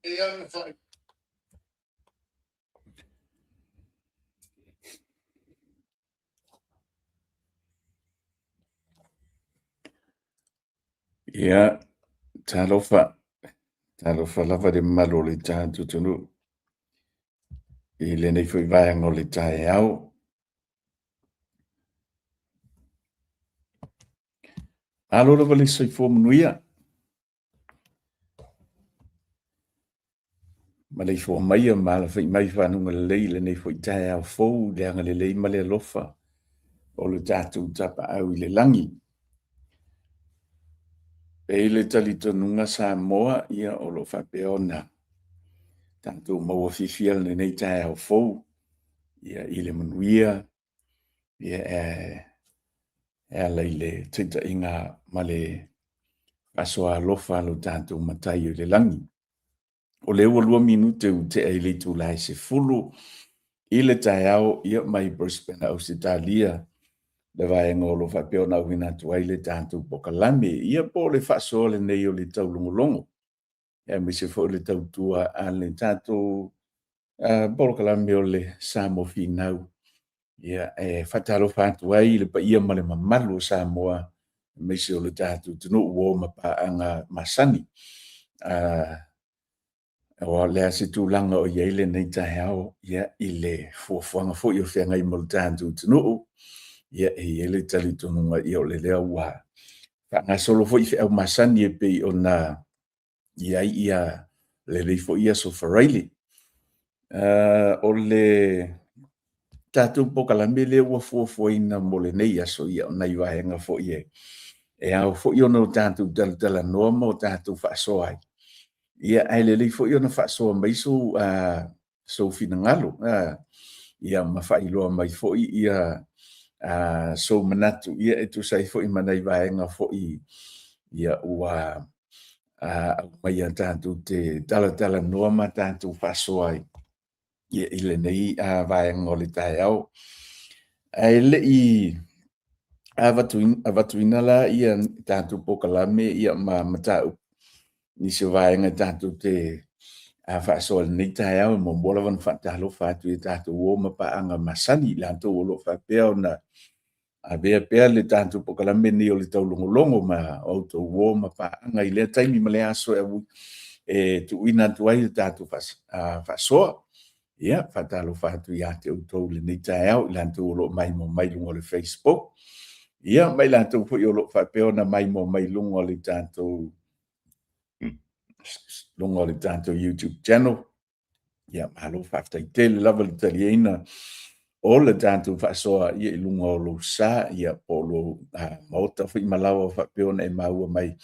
Ia, talofa, talofa lava le mamalu o le tatou atunuu i lenei foi vaega o le taeao. Malo lava le soifua manuia. Maleifua maia ma alafai mai fanuga lelei i lenei foi taeao fou i le agalelei ma le alofa o le tatou Tapaau i le lagi. E i ai le talitonuga Samoa, ia o lo o faapea ona tatou maua fiafia i lenei taeao fou ia i le manuia ia e ala i le taitaiga ma le faasoa alofa a lo tatou Matai o i le lagi. O lea ua 2 minute ua tea i le itula e 10 i le taeao ia mai Brisbane, Ausetalia, le vaega o lo o faapea ona auina atu ai le tatou polokalame. Ia po o le faasoa lenei o le taulogologo, aemaise foi o le tautua a le tatou polokalame o le Samoa Finau. Ia, e faatalofa atu ai i le paia ma le mamalu o Samoa, aemaise o le tatou atunuu ua o ma paaga masani. O le a se tulaga o i ai lenei taeao, ia, i le fuafuaga foi o feagai ma le tatou atunuu, ia, e i ai le talitonuga, ia, o le lea ua faagasolo foi feau masani e pei ona i ai ia lenei foi aso Faraile. O le tatou polokalame lea ua fuafuaina mo lenei aso, ia o nai vaega foi e ao foi ona o tatou talatalanoa ma o tatou faasoa ai. Ia, ae lelei foi ona faasoa mai sou finagalo, ia ma faailoa mai foi ia sou manatu, ia e tusa ai foi ma nai vaega foi ia ua aumaia tatou te talatalanoa ma tatou faasoa ai ia i lenei vaega o le taeao. Ae le i avatuina la ia tatou polokalame ia ma mataupu nisi o vaega tatou te faasoa i lenei taeao, e muamua lava ona faatalofa atu i tatou uo ma paaga masani, i latou o lo o faapea ona avea pea le tatou polokalame lenei o le taulogologo ma outou uo ma paaga i lea taimi ma lea aso e tuuina atu ai le tatou faasoa. Ia, faatalofa atu ia te outou i lenei taeao, i latou o lo o maimoa mai i luga o le Facebook, ia ma i latou foi o lo o faapea ona maimoa mai i luga o le tatou YouTube channel. Ia, malo faafetai tele lava le taliaina o le tatou faasoa ia i luga o lou sa, ia po o lou maota foi ma laoa faapea ona e maua mai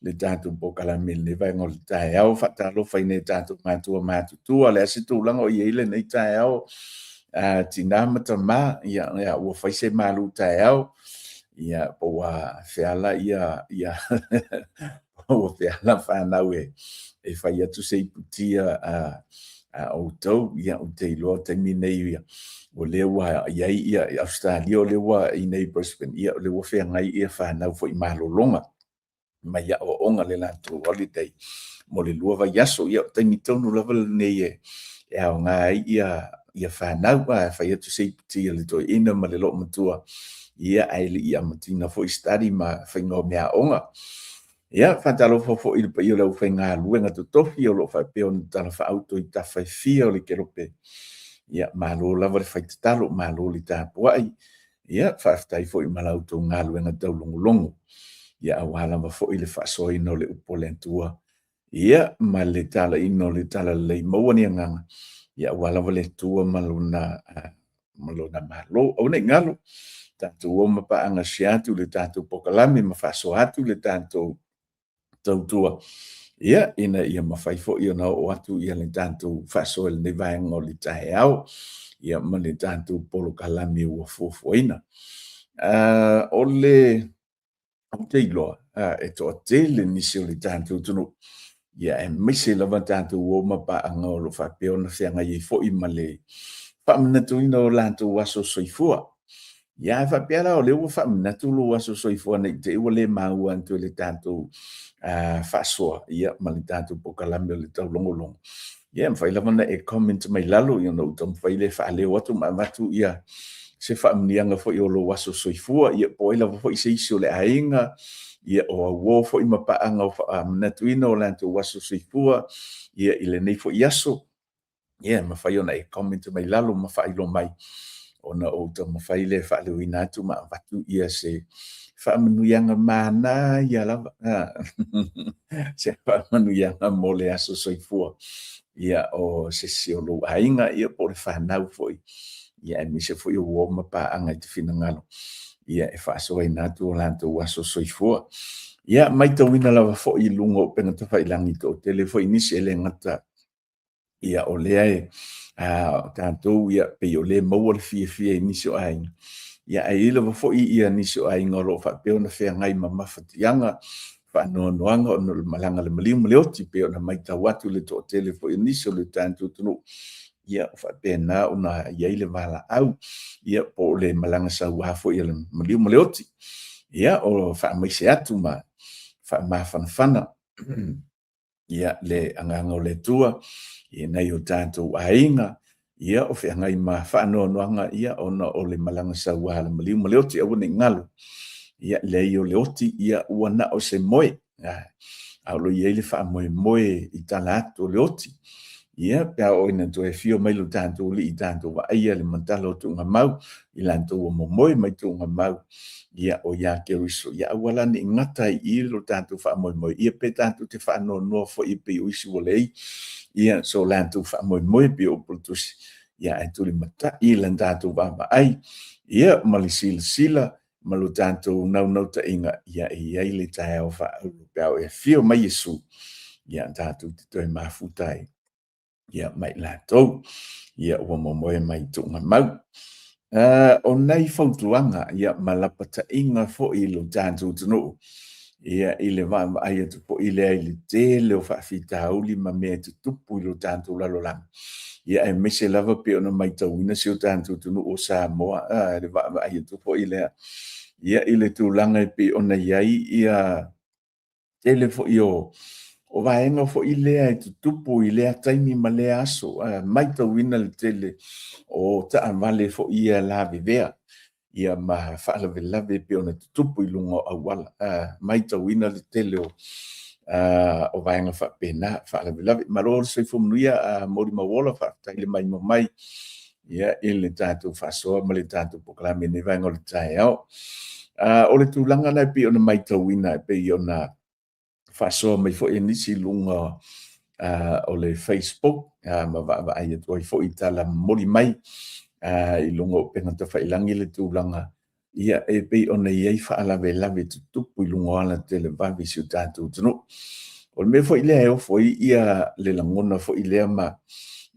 le tatou polokalame i lenei vaega o le taeao. Faatalofa i nai o tatou matua matutua, o le a se tulaga o i ai lenei taeao, tina ma tama, ia, ua fai se malu taeao, ia, po ua feala ia ua feala fanau e fai atu se iputia a outou. Ia, ou te iloa o le taimi lenei o lea ua i ai ia Ausetalia, o lea ua i inei i Brisbane, ia o lea ua feagai ia fanau foi malologa mai aoaoga le latou holiday mo le 2 vaiaso. Ia, o le taimi tonu lava lenei e aoga ai ia fanau, e fai atu se iputi a le toeaina ma le loomatua, ia ae le i amataina foi study ma faiga o meaaoga. Ia, faatalofa foi i le paia o le aufaigaluega totofi o lo o faapea ona talafaauto i tafa e fia o le kelope. Ia, malo lava le fai tatalo, malo le tapuai. Ia, faafetai foi ma la outou galuega taulogologo, ia aua lava foi le faasoaina o le upu a le Atua, ia, ma le talaina o le talalelei maua ni agaga, ia aua lava le Atua ma lona Malo. Aua ne i galo, tatou o ma paaga sia atu le tatou polokalame ma faasoa atu le tatou tautua, ia, ina ia mafai foi ona oo atu ia le tatou faasoa i lenei vaega o le taeao, ia ma le tatou polokalame ua fuafuaina. O le ou te iloa e toatele nisi o le tatou atunuu, ia aemaise lava tatou uo ma paaga o lo o faapea ona feagai ai foi ma le faamanatuina o latou aso soifua. Ia, a faapea la o lea ua faamanatu lou aso soifua ne i te i ua le maua atu e le tatou faasoa, ia, ma le tatou polokalame o le taulogologo, ia, e mafai lava ona e comment mai lalo, ia ona ou taumafai lea e faaleo atu ma avatu ia se faamanuiaga foi o lou aso soifua, ia po o ai lava foi se isi o le aiga, ia o auo foi ma paaga o faamanatuina o latou aso soifua, ia i lenei foi aso. Ia, e mafai ona e comment mai lalo ma faailoa mai ona ou taumafai lea e faaleoina atu ma avatu ia se faamanuiaga manaia lava, se faamanuiaga mo le aso soifua ia o se isi o lou aiga ia po o le fanau foi, ia aemaise foi o uo ma paaga i te finagalo ia e faasoaina atu o latou aso soifua. Ia, matauina lava foi i luga o upega tafailagi toatele foi nisi e le gata ia o lea e o tatou ia pei o lea e maua le fiafia i nisi o aiga, ia ae i ai lava foi ia nisi o aiga o lo o faapea ona feagai ma mafatiaga, faanoanoaga ona o le malaga a le maliu ma le oti, pei ona matau atu i le toatele foi o nisi o le tatou atunuu, ia o faapena ona i ai le valaau, ia po o le malaga saua foi a le maliu ma le oti. Ia o faamaise atu ma faamafanafana ia le agaga o le Atua i nai o tatou aiga, ia o feagai ma faanoanoaga ia ona o le malaga saua a le maliu ma le oti, aua ne i galo. Ia leai o le oti ia ua na o se moe, a o lo o i ai le faamoemoe i tala atu o le oti. Ia pe a oo ina toe afio mai lo tatou Alii i tatou vaaia le matala o tuugamau, i latou ua momoe mai tuugamau, ia o ia Keriso, ia aua la ne i gata ai i i lo tatou faamoemoe, ia pe tatou te faanoanoa foi e pei o isi ua leai, ia so latou faamoemoe pei o upu o le Tusi, ia ae tulimatai i la tatou vaavaai, ia ma le silasila ma lo tatou naunautaiga, ia e i ai le taeao faaauro pe a oo e afio mai Iesu, ia tatou te toe mafuta ai ia ma i latou ia ua momoe mai tuugamau. O nai fautuaga ia ma lapataiga foi i lo tatou atunuu ia i le vaavaai atu foi lea i le tele o faafitauli ma mea e tutupu i lo tatou lalolagi, ia aemaise lava pei ona matauina si o tatou atunuu o Samoa, le vaavaai atu foi lea ia i le tulaga e pei ona i ai ia tele foi o vaega foi lea e tutupu i lea taimi ma lea aso, matauina le tele o taavale foi ia lavevea ia ma faalavelave e pei ona tutupu i luga o auala. Matauina le tele o vaega faapena, faalavelave. Malo le soifua manuia, molimau ola, faafetai le maimoa mai ia i le tatou faasoa ma le tatou polokalame i lenei vaega o le taeao. O le tulaga lena e pei ona matauina e pei ona faasoa mai foi e nisi i luga o le Facebook ma vaavaai atu ai foi i tala momoli mai i luga o upega tafailagi le tulaga ia e pei ona i ai faalavelave tutupu i luga o ala televave i si o tatou atunuu. O le mea foi lea e ofo ai ia le lagona foi lea ma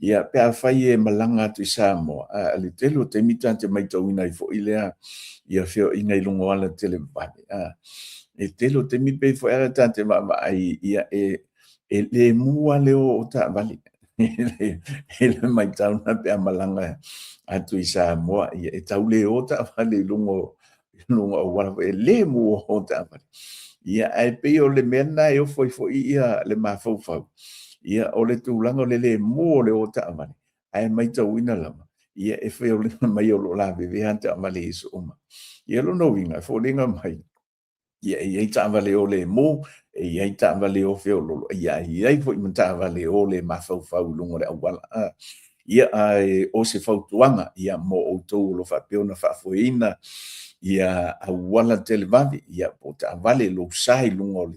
ia pe afai e malaga atu i Samoa, a le tele o taimi ta te matauina ai foi lea ia feoaiga i luga o ala televave, a e tele o taimi pei foi lava ta te vaavaai ia e le mu lava le o o taavale. I le matau na pe a malaga atu i Samoa, ia e tau le o taavale i luga o auala foi, e le mu o taavale. Ia, ae pei o le mea lena e ofo ai foi ia le mafaufau, ia o le tulaga o le le mu o le o taavale, ae matauina lava, ia e foliga mai o lo o lavevea taavale i aso uma. Ia o lona uiga, e foliga mai, ia e i ai taavale o lemu, e i ai taavale o feololo, ia e i ai foi ma taavale o le mafaufau i luga o le auala. Ia ae o se fautuaga ia mo outou o lo o faapea ona faafoeina ia auala televave, ia po o taavale lou sa i luga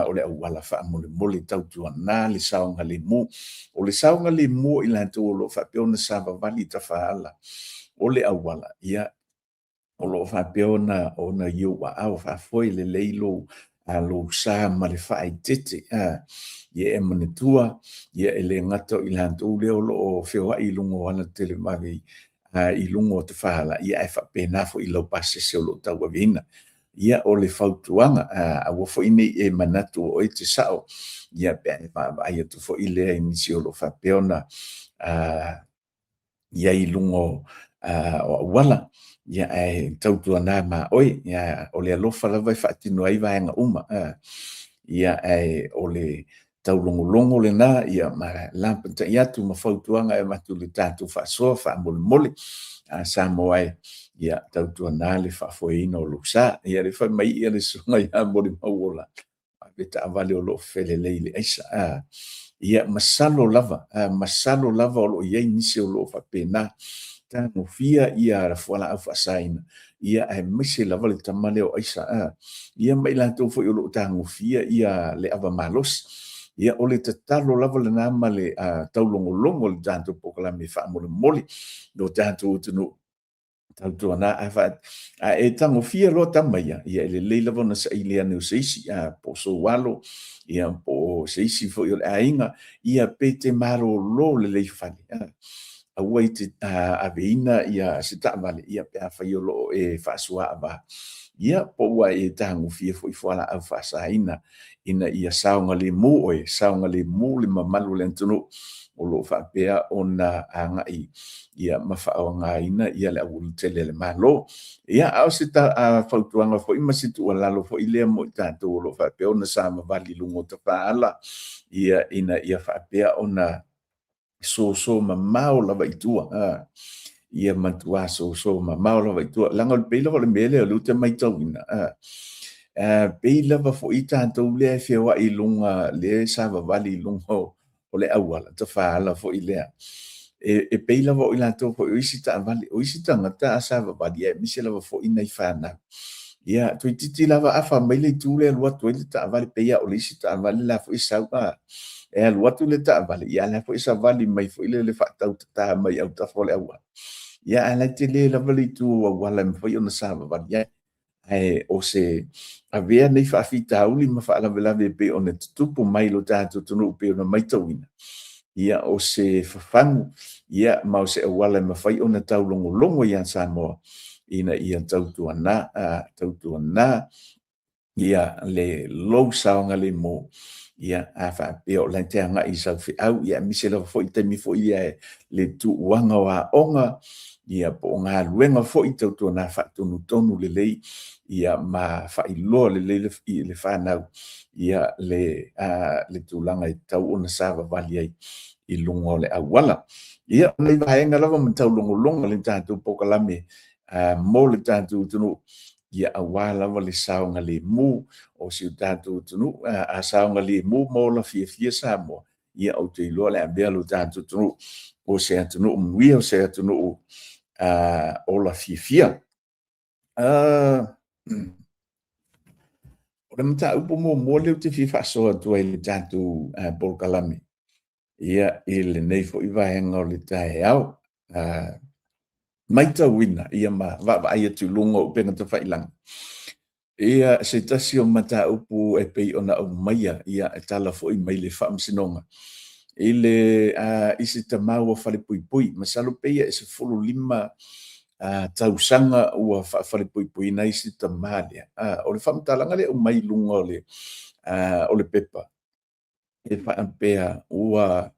o le auala faamolemole tautuana le saogalemu. O le saogalemu o i latou o lo o faapea ona savavali i tafaala o le auala, ia o lo o faapea ona i ou aao faafoe lelei lou sa ma le faaeteete. Ia e manatua, ia e le gata o i latou lea o lo o feoai i luga o ala televave i luga o tafaala, ia ae faapena foi i lau pasese o lo o tauaveina. Ia o le fautuaga, aua foi ne i e manatu o oe e te sao, ia pe a e vaavaai atu foi lea i nisi o lo o faapea ona i ai i luga o auala. Ia, ae tautuana ma oe, ia, o le alofa lava e faatino ai vaega uma. Ia, ae o le taulogologo lena, ia, ma lapatai atu ma fautuaga e avatu i le tatou faasoa faamolemole. A Samoa e, ia, tautuana le faafoeina o lou sa. Ia, le fai mai ia le susuga ia Molimauola, ave taavale o lo o felelei i le aisa. A, ia, masalo lava, a, masalo lava o lo o i ai nisi o lo o faapena tagofia ia fualaau faasaina, ia aemaise lava le tama lea o aisa, a, ia ma i latou foi o lo o tagofia ia le ava malosi. Ia, o le tatalo lava lena ma le taulogologo i le tatou polokalame faamolemole lo tatou atunuu, tautuana a fa a e tagofia loa tama ia, ia e lelei lava ona saili ane o se isi, a po o sou alo, ia po o se isi foi o le aiga, ia pe te malolo lelei fale, a aua e te aveina ia se taavale, ia pe afai o lo o e faasuaava, ia po ua e tagofia foi fualaau faasaina ina ia saogalemu oe, saogalemu le mamalu o le atunuu o lo o faapea ona agai ia ma faaaogaina ia le aualatele a le Malo. Ia, a o se fautuaga foi ma se tuualalo foi lea mo i tatou o lo o faapea ona savavali i luga o tafaala, ia ina ia faapea ona soso mamao lava i tua, a, ia matua soso mamao lava i tua. Leaga o le pei lava o le mea lea o lea ou te matauina, a, pei lava foi tatou lea e feoai i luga, lea e savavali i luga o le auala, tafaala foi lea. E pei lava o i latou foi o isi taavale, o isi tagata a savavali, aemaise lava foi nai fanau. Ia, toeitiiti lava afa mai le itu lea e alu atu ai le taavale, pei lava o le isi taavale la foi e sau, a, e alu atu le taavale, ia a o la foi e savali mai foi lele faatauta mai autafa o le auala. Ia, ae la e tele lava le itu auala e mafai ona savavali ai. Ae o se avea nei faafitauli ma faalavelave e pei ona tutupu mai i lo tatou atunuu e pei ona matauina, ia o se fafagu, ia ma o se auala e mafai ona taulogologo ia Samoa ina ia tautuana, tautuana ia le lou saogalemu, ia a faapea o la e te agai i sau feau, ia aemaise lava foi taimi foi ia le tuuaga o aoga, ia po o galuega foi, tautuana faatonutonu lelei, ia ma faailoa lelei i le fanau, ia le, le tulaga e tatau ona savavali ai i luga o le auala. Ia, o nai vaega lava ma taulogologo le tatou polokalame mo le tatou atunuu, ia aua lava le saogalemu o si o tatou atunuu. A saogalemu ma ola fiafia Samoa, ia ou te iloa o le a avea lo tatou atunuu o se atunuu manuia, o se atunuu ola fiafia. O le mataupu muamua lea ou te fia faasoa atu ai i le tatou polokalame, ia i lenei foi vaega o le taeao, matauina ia ma vaavaai atu i luga o upega tafailagi, ia se tasi o mataupu e pei ona aumaia ia e tala foi mai le Faamasinoga i le i se tama ua falepuipui, masalo pei e 15 tausaga ua faafalepuipuiina ai se tama lea. O le faamatalaga lea e aumai i luga o le o le pepa, e faapea ua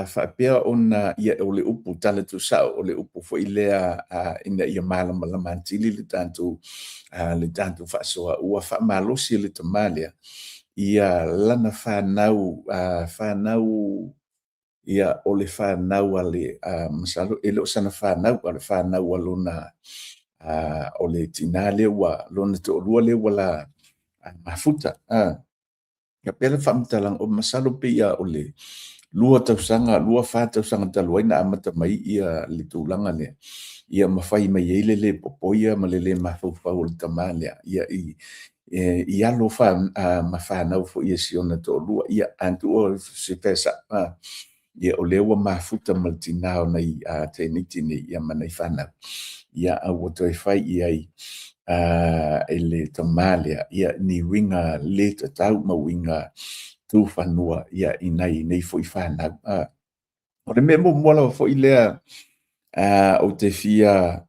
faapea ona ia o le upu tala tuusao, o le upu foi lea ina ia malamalama atili le tatou le tatou faasoa, ua faamalosi e le tama lea ia lana fanau fanau ia o le fanau a le masalo e le o sana fanau, a o le fanau a lona o le tina lea ua lona toalua lea ua la mafuta. Ia pea le faamatalaga, o masalo pei lava o le 2 tausaga, 2, 4 tausaga talu ai na amata mai ia le tulaga lea, ia ma fai mai ai le lē popoia ma le lē mafaufau o le tama lea, ia i, i alo ma fanau foi a si ona toalua. Ia, a tuu se pesa, ia o lea ua mafuta ma le tina o nai teineiti nei, ia ma nai fanau, ia a ua toe fai i ai e le tama lea, ia ni uiga le tatau ma uiga tufanua ia i nai nei foi fanau. O le mea muamua lava foi lea ou te fia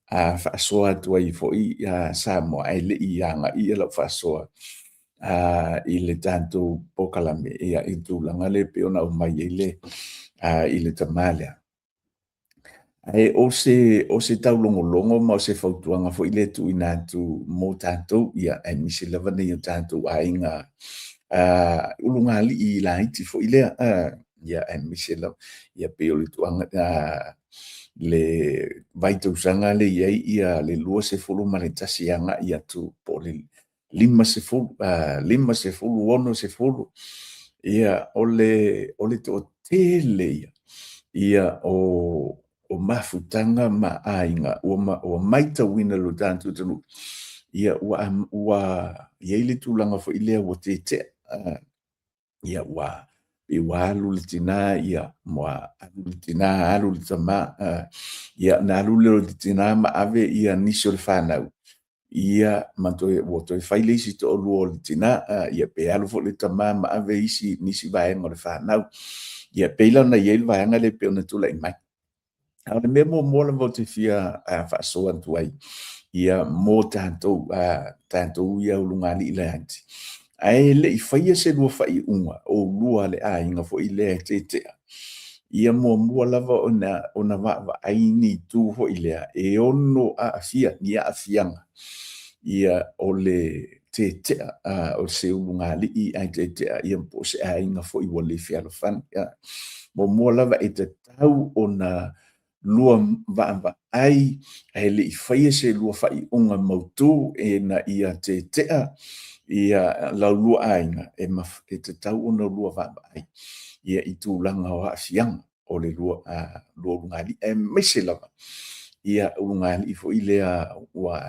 faasoa atu ai foi Samoa, ae le i agai lau faasoa i le tatou polokalame, ia i le tulaga lea e pei ona aumai ai le i le tama lea. Ae o se, o se taulogologo ma o se fautuaga foi lea e tuuina atu mo tatou, ia, aemaise lava nai o tatou aiga ulugalii laiti foi lea, ia, aemaise lava, ia pei o le tulaga, le vaitausaga lea e i ai ia le 21 agai atu po o le 50, 60, ia, o le toatele ia o mafutaga ma aiga ua matauina e lo tatou atunuu, ia ua i ai le tulaga foi lea ua tetea, ia ua pei ua alu le tina ua alu le tina alu le tama, ia ona alu lea o le tina ma ave nisi o le fanau, ia ma toe ua toe fai le isi toalua o le tina, ia pe alu foi le tama ma ave nisi vaega o le fanau. Ia pei la ona i ai le vaega lea pei ona tulai mai. A o le mea muamua lava ou te fia faasoa atu ai, ia mo tatou, tatou ia ulugalii laiti, ae le i faia se lua faaiuga o oulua le aiga foi lea e tetea, ia muamua lava ona vaavaai ni itu foi lea e ono aafia, ni aafiaga o le tetea o se ulugalii ae tetea ia po o se aiga foi ua le fealofani. Muamua lava e tatau ona lua vaavaai ae le i faia se lua faaiuga mautu ina ia tetea la oulua aiga, e tatau ona lua vaavaai i tulaga o aafiaga o le lua ulugalii, aemaise lava ulugalii foi lea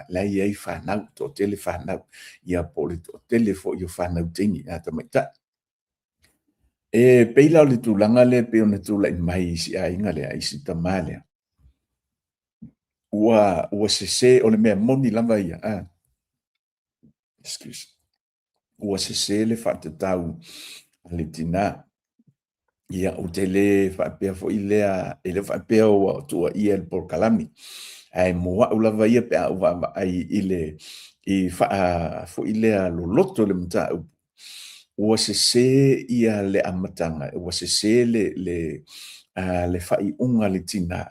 la e i ai fanau, toatele fanau, ia po o le toatele foi o fanau teine a tamaitai. E pei la o le tulaga lea e pei ona tulai mai i si aiga lea, i si tama lea, ua sese, o le mea moni lava ia, excuse, ua sese le faatatau a le tina. Ia, ou te le faapea foi lea, e le faapea ua tuuaia i le polokalame, ae mo au lava ia pe a ou vaavaai i le i faa foi lea loloto le mataupu, ua sese ia le amataga, ua sese le faaiuga a le tina,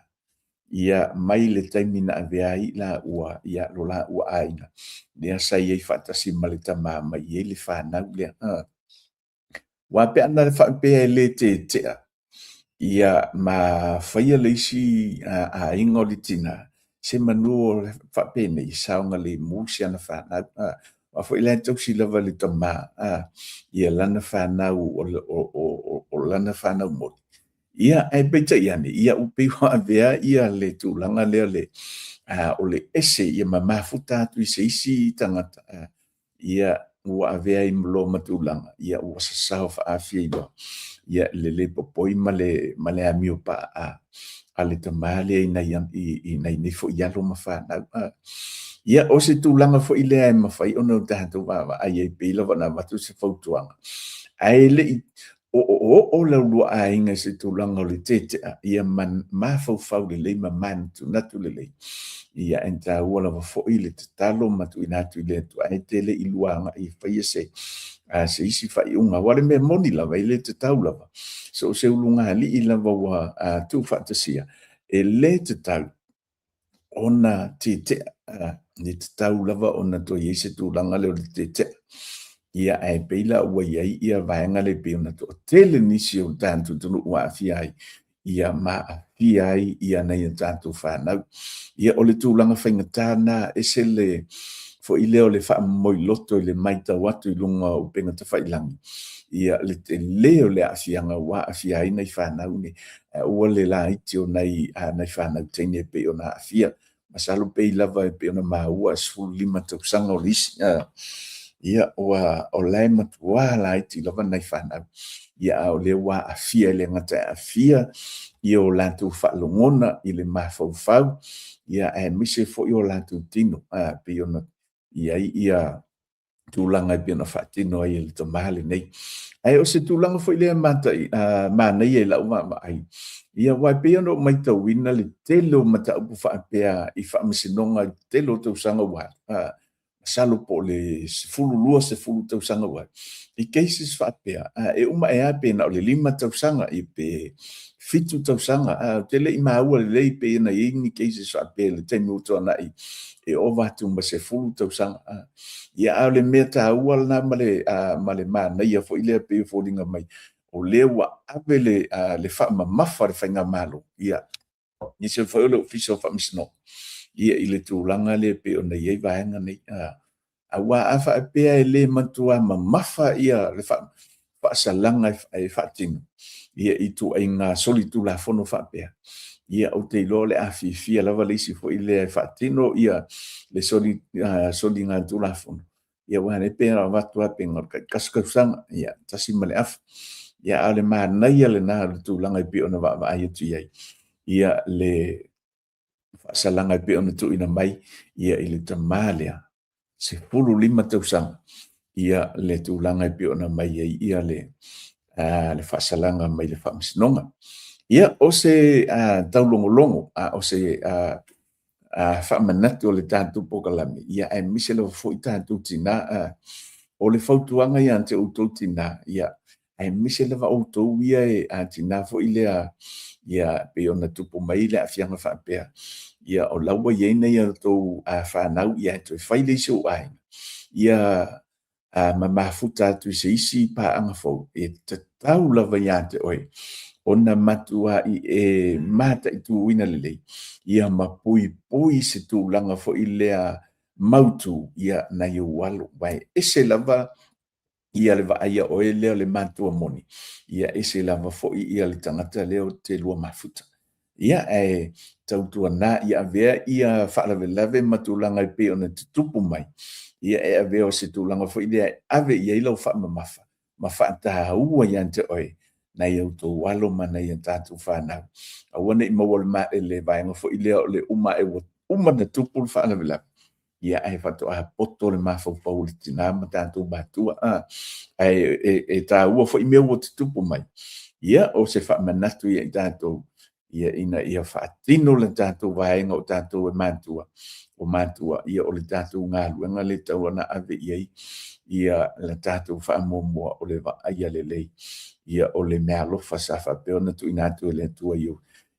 ia mai le taimi na avea ai laua lo laua aiga, lea sa i ai faatasi ma le tama ma i ai le fanau lea. Aua pe ana faapea e le tetea, ia ma faia le isi aiga o le tina, semanu o faapenei, saogalemu si ana fanau. Aua foi la e tausi lava e le tama ia lana fanau o lana fanau moni. Ia, ae peitai ane, ia ua pei ua avea le tulaga lea o le ese ma mafuta atu i se isi tagata, ia ua avea ai loa ma tulaga ia ua sasao faaafi ai loa ia le le popoi ma le amio paa a le tama lea i nai nei foi alo ma fanau. Ia, o se tulaga foi lea e mafai ona tatou vaavaai ai pei lava ona avatu se fautuaga, ae le i oo la oulua aiga i se tulaga o le tetea, ia mafaufau lelei ma manatunatu lelei, ia e taua lava foi le tatalo ma tuuina atu i le Atua, ae te le i lua agai e faia se isi faaiuga. Aua o le mea moni lava, e le tatau lava, so o se ulugalii lava ua tuufaatasia, e le tatau ona tetea, e le tatau lava ona toe i ai se tulaga lea o le tetea. Ia, ae pei la ua i ai ia vaega lea pei ona toatele nisi o le tatou atunuu ua aafia ai, ia ma aafia ai ia nai a tatou fanau. Ia, o le tulaga faigata lena, e ese le foi lea o le faamomoiloto i le matau atu i luga o upega tafailagi, ia le tele o le aafiaga ua aafia ai nai fanau nei, ae aua le laiti o nai fanau teine e pei ona aafia. Masalo pei lava e pei ona maua e 15 tausaga o le isi. Ia, ua, o la e matua laiti lava nai fanau. Ia, a o lea ua aafia, e le gata e aafia i o latou faalogona i le mafaufau, ia, aemaise foi o latou tino, pei ona i ai ia tulaga e pei ona faatino ai e le tama lenei. Ae o se tulaga foi lea manaia i lau vaavaai, ia aua e pei ona ou matauina le tele o mataupu faapea i faamasinoga i le tele o tausaga ua alu, masalo po o le 12, 10 tausaga ua alu, i cases faapea, e uma ae lava pe na o le 5 tausaga, pe 7 tausaga. Ou te le i maua lelei pe na i ai ni cases faapea i le taimi ua tuanai e ova atu ma 10 tausaga. Ia a o le mea taua lena ma le manaia foi lea pei e foliga mai o lea ua ave le faamamafa a le faigamalo, ia, aemaise foi o le Ofisa o Faamasinoga, ia i le tulaga lea pei ona i ai vaega nei. Aua a faapea e le matua mamafa le faasalaga e faatino ia ituaiga solitulafono faapea, ia ou te iloa o le a fiafia lava le isi foi lea e faatino le soligatulafono, ia aua o lea e pei ona avatu lava pe na o le tai 1 tausaga, ia 1.5. Ia a o le manaia lena o le tulaga e pei ona vaavaai atu i ai, ia le faasalaga e pei ona tuuina mai ia i le tama lea, 15 tausaga ia le tulaga e pei ona aumai ai ia le faasalaga mai le Faamasinoga. Ia, o se taulogologo, a o se faamanatu o le tatou polokalame, ia aemaise lava foi tatou tina. O le fautuaga ia te outou tina, ia, aemaise lava outou ia e tina foi lea ia pei ona tupu mai le aafiaga faapea, ia o la ua i ai nai a outou fanau, ia toe fai le isi ou aiga, ia ma mafuta atu i se isi paaga fou, e tatau lava ia te oe ona matuai e mataituina lelei, ia ma puipui se tulaga foi lea mautu ia nai ou alo, aua e ese lava ia le vaaia o oe lea o le matua moni, ia ese lava foi ia le tagata lea o te lua mafuta. Ia, ae tautuana ia avea ia faalavelave ma tulaga e pei ona tutupu mai, ia e avea o se tulaga foi lea e ave i ai lau faamamafa ma faataua ia te oe nai a outou alo ma nai a tatou fanau. Aua ne i maua i le vaega foi lea o le uma ae ua uma ona tupu le faalavelave, ia ae faatoa poto le mafaufau o le tina ma tatou matua. Ae e taua foi mea ua tutupu mai, ia o se faamanatu ia i tatou, ia ina ia faatino le tatou vaega o tatou e matua, o matua, ia o le tatou galuega lea e tatau ona ave i ai ia le tatou faamuamua o le vaaia lelei ia o le meaalofa sa faapea ona tuuina atu e le Atua i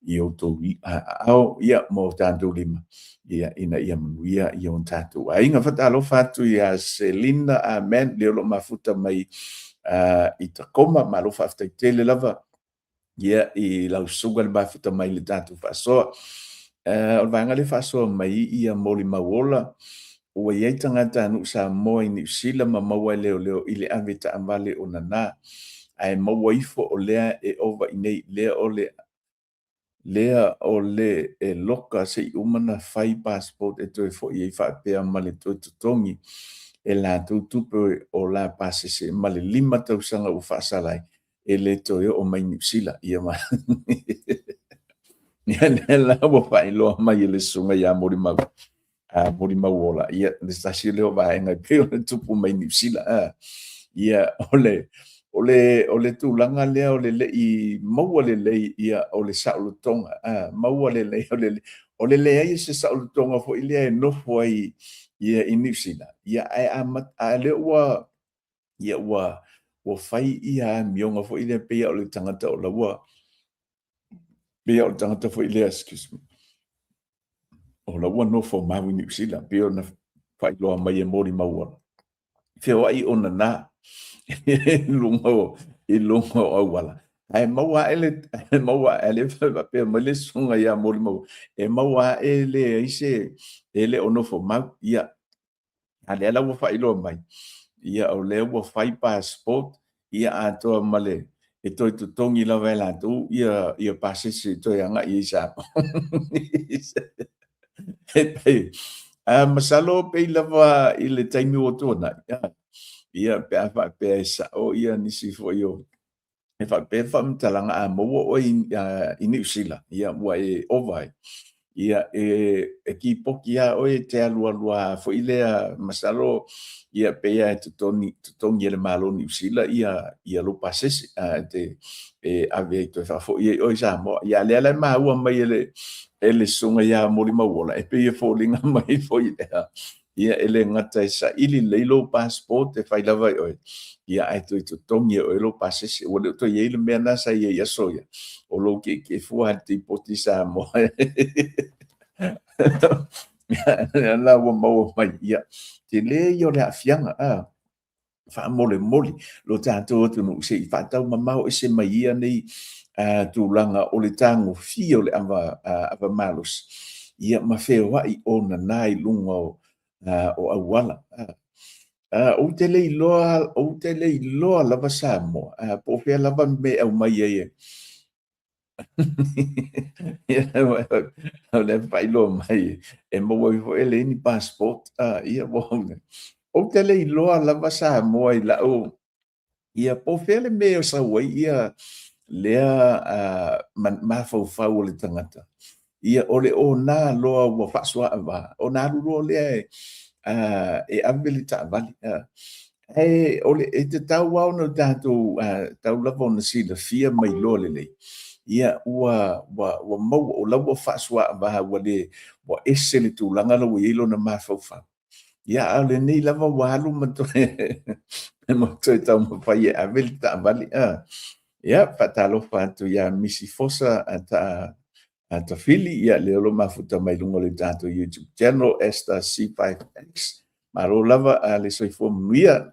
i outou aao ia ma o tatou lima ia ina ia manuia i o tatou aiga. Faatalofa atu ia Selina, amen, lea o lo o mafuta mai i Tacoma. Malo faafetai tele lava ia i lau susuga le mafuta mai i le tatou faasoa. O le vaega lea faasoa mai ia molimau ola, ua i ai tagatanuu Samoa i Niu Sila ma maua e leoleo i le ave taavale o nana, ae maua ifo o lea e ova i nei, lea o le lea o le e loka se i uma ona fai passport e toe foi ai faapea ma le toe totogi e latou tupe o la pasese ma le 5 tausaga ua faasala ai e le toe oo mai Niu Sila. Ia ma ia lea la ua faailoa mai e le susuga ia Molimau, a Molimau Ola, ia le tasi lea o vaega e pei ona tupu mai Niu Sila. Ia o le tulaga lea o le lei maua lelei ia o le saolotoga, maua lelei o le leai o se saolotoga foi lea e nofo ai ia i Niu Sila, ia ae a lea ua ia ua fai ia amioga foi lea pei o le tagata o laua pei o le tagata foi lea, excuse me, o la ua nofo mau i Niu Sila, pei ona faailoa mai e molimau ola, feoai o nana i luga o auala. Ae maua ae le, maua ae le faapea mai le susuga ia molimau, e maua ae leai se, e le o nofo mau. Ia, a lea la ua faailoa mai, ia o lea ua fai passport, ia atoa ma le e toe totogi lava e latou ia ia pasese e toe agai ai i Samoa. E pei, masalo pei lava i le taimi ua tuanai, ia pe a faapea e sao ia nisi foi o e faapea faamatalaga a maua oe i Niu Sila, ia ua e ova ai, ia e kipoki lava oe e te alualu lava foi lea, masalo ia pei lava e totogi e le Malo o Niu Sila ia lou pasese e te ave ai toe faafoi ai oe i Samoa. Ia a o lea la e maua mai e le susuga ia Molimauola, e pei e foliga mai foi lea. Ia, e le gata e saili lelei lou passport e fai lava i oe, ia ae toe totogi e oe lou pasese. Ua le o toe i ai le mea lena sa i ai i aso ia, o lou tietie fua lava i le tipoti Samoa. Ia la ua maua mai, ia, tele ia o le aafiaga, a faamolemole lo tatou atunuu se i faataumamao ese mai ia nei tulaga o le tagofia o le ava, ava malosi, ia ma feoai onana i luga o auala. Ou te le iloa, ou te le iloa lava Samoa, po o fea lava le mea e aumai ai e o lea faailoa mai e maua ai foi e leai ni passport. Ia, ou te le iloa lava Samoa i lau ia po o fea le mea e sau ai ia lea mafaufau o le tagata. Ia, o le ona loa ua faasoaava, ona alu loa lea e ave le taavale. Ae o le, e tatau lava ona tatou tatau lava ona silafia ma iloa lelei, ia ua ua ua maua, o la ua faasoaava ua le, ua ese le tulaga la ua i ai lona mafaufau. Ia, a o lenei lava ua alu ma toe ma toe taumafai e ave le taavale. Ia, faatalofa atu ia Misi Fosa Tafili, ia lea o lo o mafuta mai luga o le tatou YouTube channel, Esther C5X. Malo lava a le soifua manuia.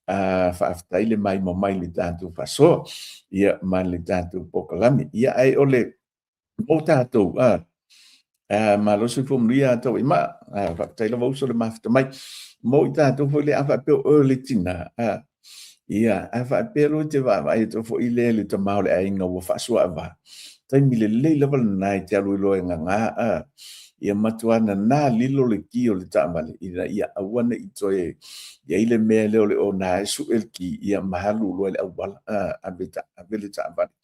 Faafetai le maimoa mai i le tatou faasoa, ia, ma le tatou polokalame. Ia, ae o le mo tatou, malo soifua manuia Tauaimaa. Faafetai lava uso le mafuta mai. Mo i tatou foi lea, a faapea o oe o le tina, ia, a faapea loa e te vaavaai atu foi lea i le tama o le aiga ua faasoaava, taimi lelei lava lena e te alu ai loa e gaga, ia matua nana lilo le ki o le taavale, ina ia aua ne i toe i ai le mea lea o le ona e sue le ki, ia ma alu loa i le auala, ave, ave le taavale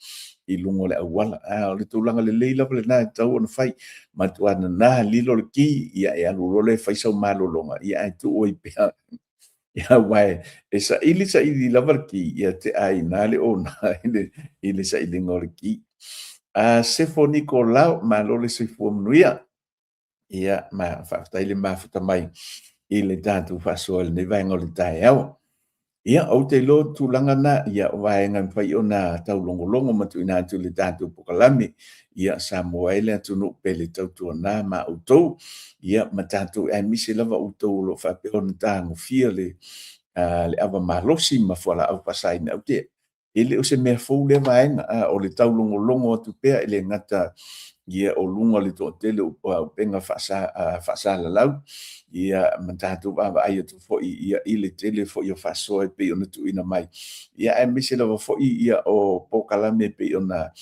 i luga o le auala. O le tulaga lelei lava lena e tatau ona fai, matua nana lilo le ki, ia e alu loa lea e fai sau malologa, ia ae tuu ai pea. Ia, aua e saili saili lava le ki, ia tea ai i ina le ona i le sailiga o le ki. Sefo Nikolau, malo le soifua manuia. Ia, ma faafetai le mafuta mai i le tatou faasoa i lenei vaega o le taeao. Ia, ou te iloa tulaga na, ia, o vaega e mafai ona taulogologo ma tuuina atu i le tatou polokalame. Ia, Samoa e le atunuu pele tautuana ma outou, ia, ma tatou, aemaise lava outou o lo o faapea ona tagofia le ava malosi ma fualaau faasaina. Ou te e le o se mea fou lea vaega, o le taulogologo atu pea e le gata ia o luga o le toatele o upega faasalalau, ia ma tatou vaavaai atu foi ia i le tele foi o faasoa e pei ona tuuina mai, ia aemaise lava foi ia o polokalame e pei ona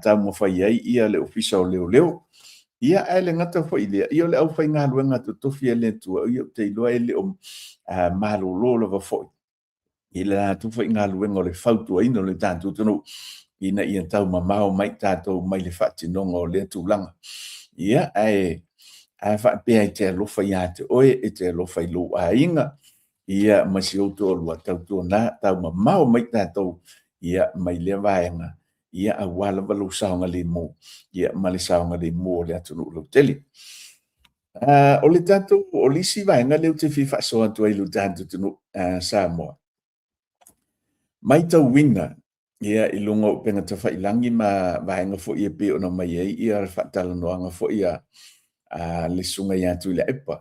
taumafai ai ia le Ofisa o Leoleo. Ia ae le gata foi i lea, ia o le aufaigaluega totofi a le Atua, ia ou te iloa e le o malolo lava foi i le latou foi galuega o le fautuaina o le tatou atunuu ina ia taumamao mai tatou mai le faatinoga o lea tulaga. Ia, ae a faapea e te alofa ia te oe, e te alofa i lou aiga, ia ma si ou toalua, tautuana, taumamao mai tatou ia mai lea vaega, ia aua lava lou saogalemu, ia ma le saogalemu o le atunuu lautele. O le tatou, o le isi vaega lea ou te fia faasoa atu ai i lo tatou atunuu Samoa, matauina ia i luga o upega tafailangi ma vaega foi e pei ona aumai ai ia le faatalanoaga foi a le Susuga ia Tuilaepa,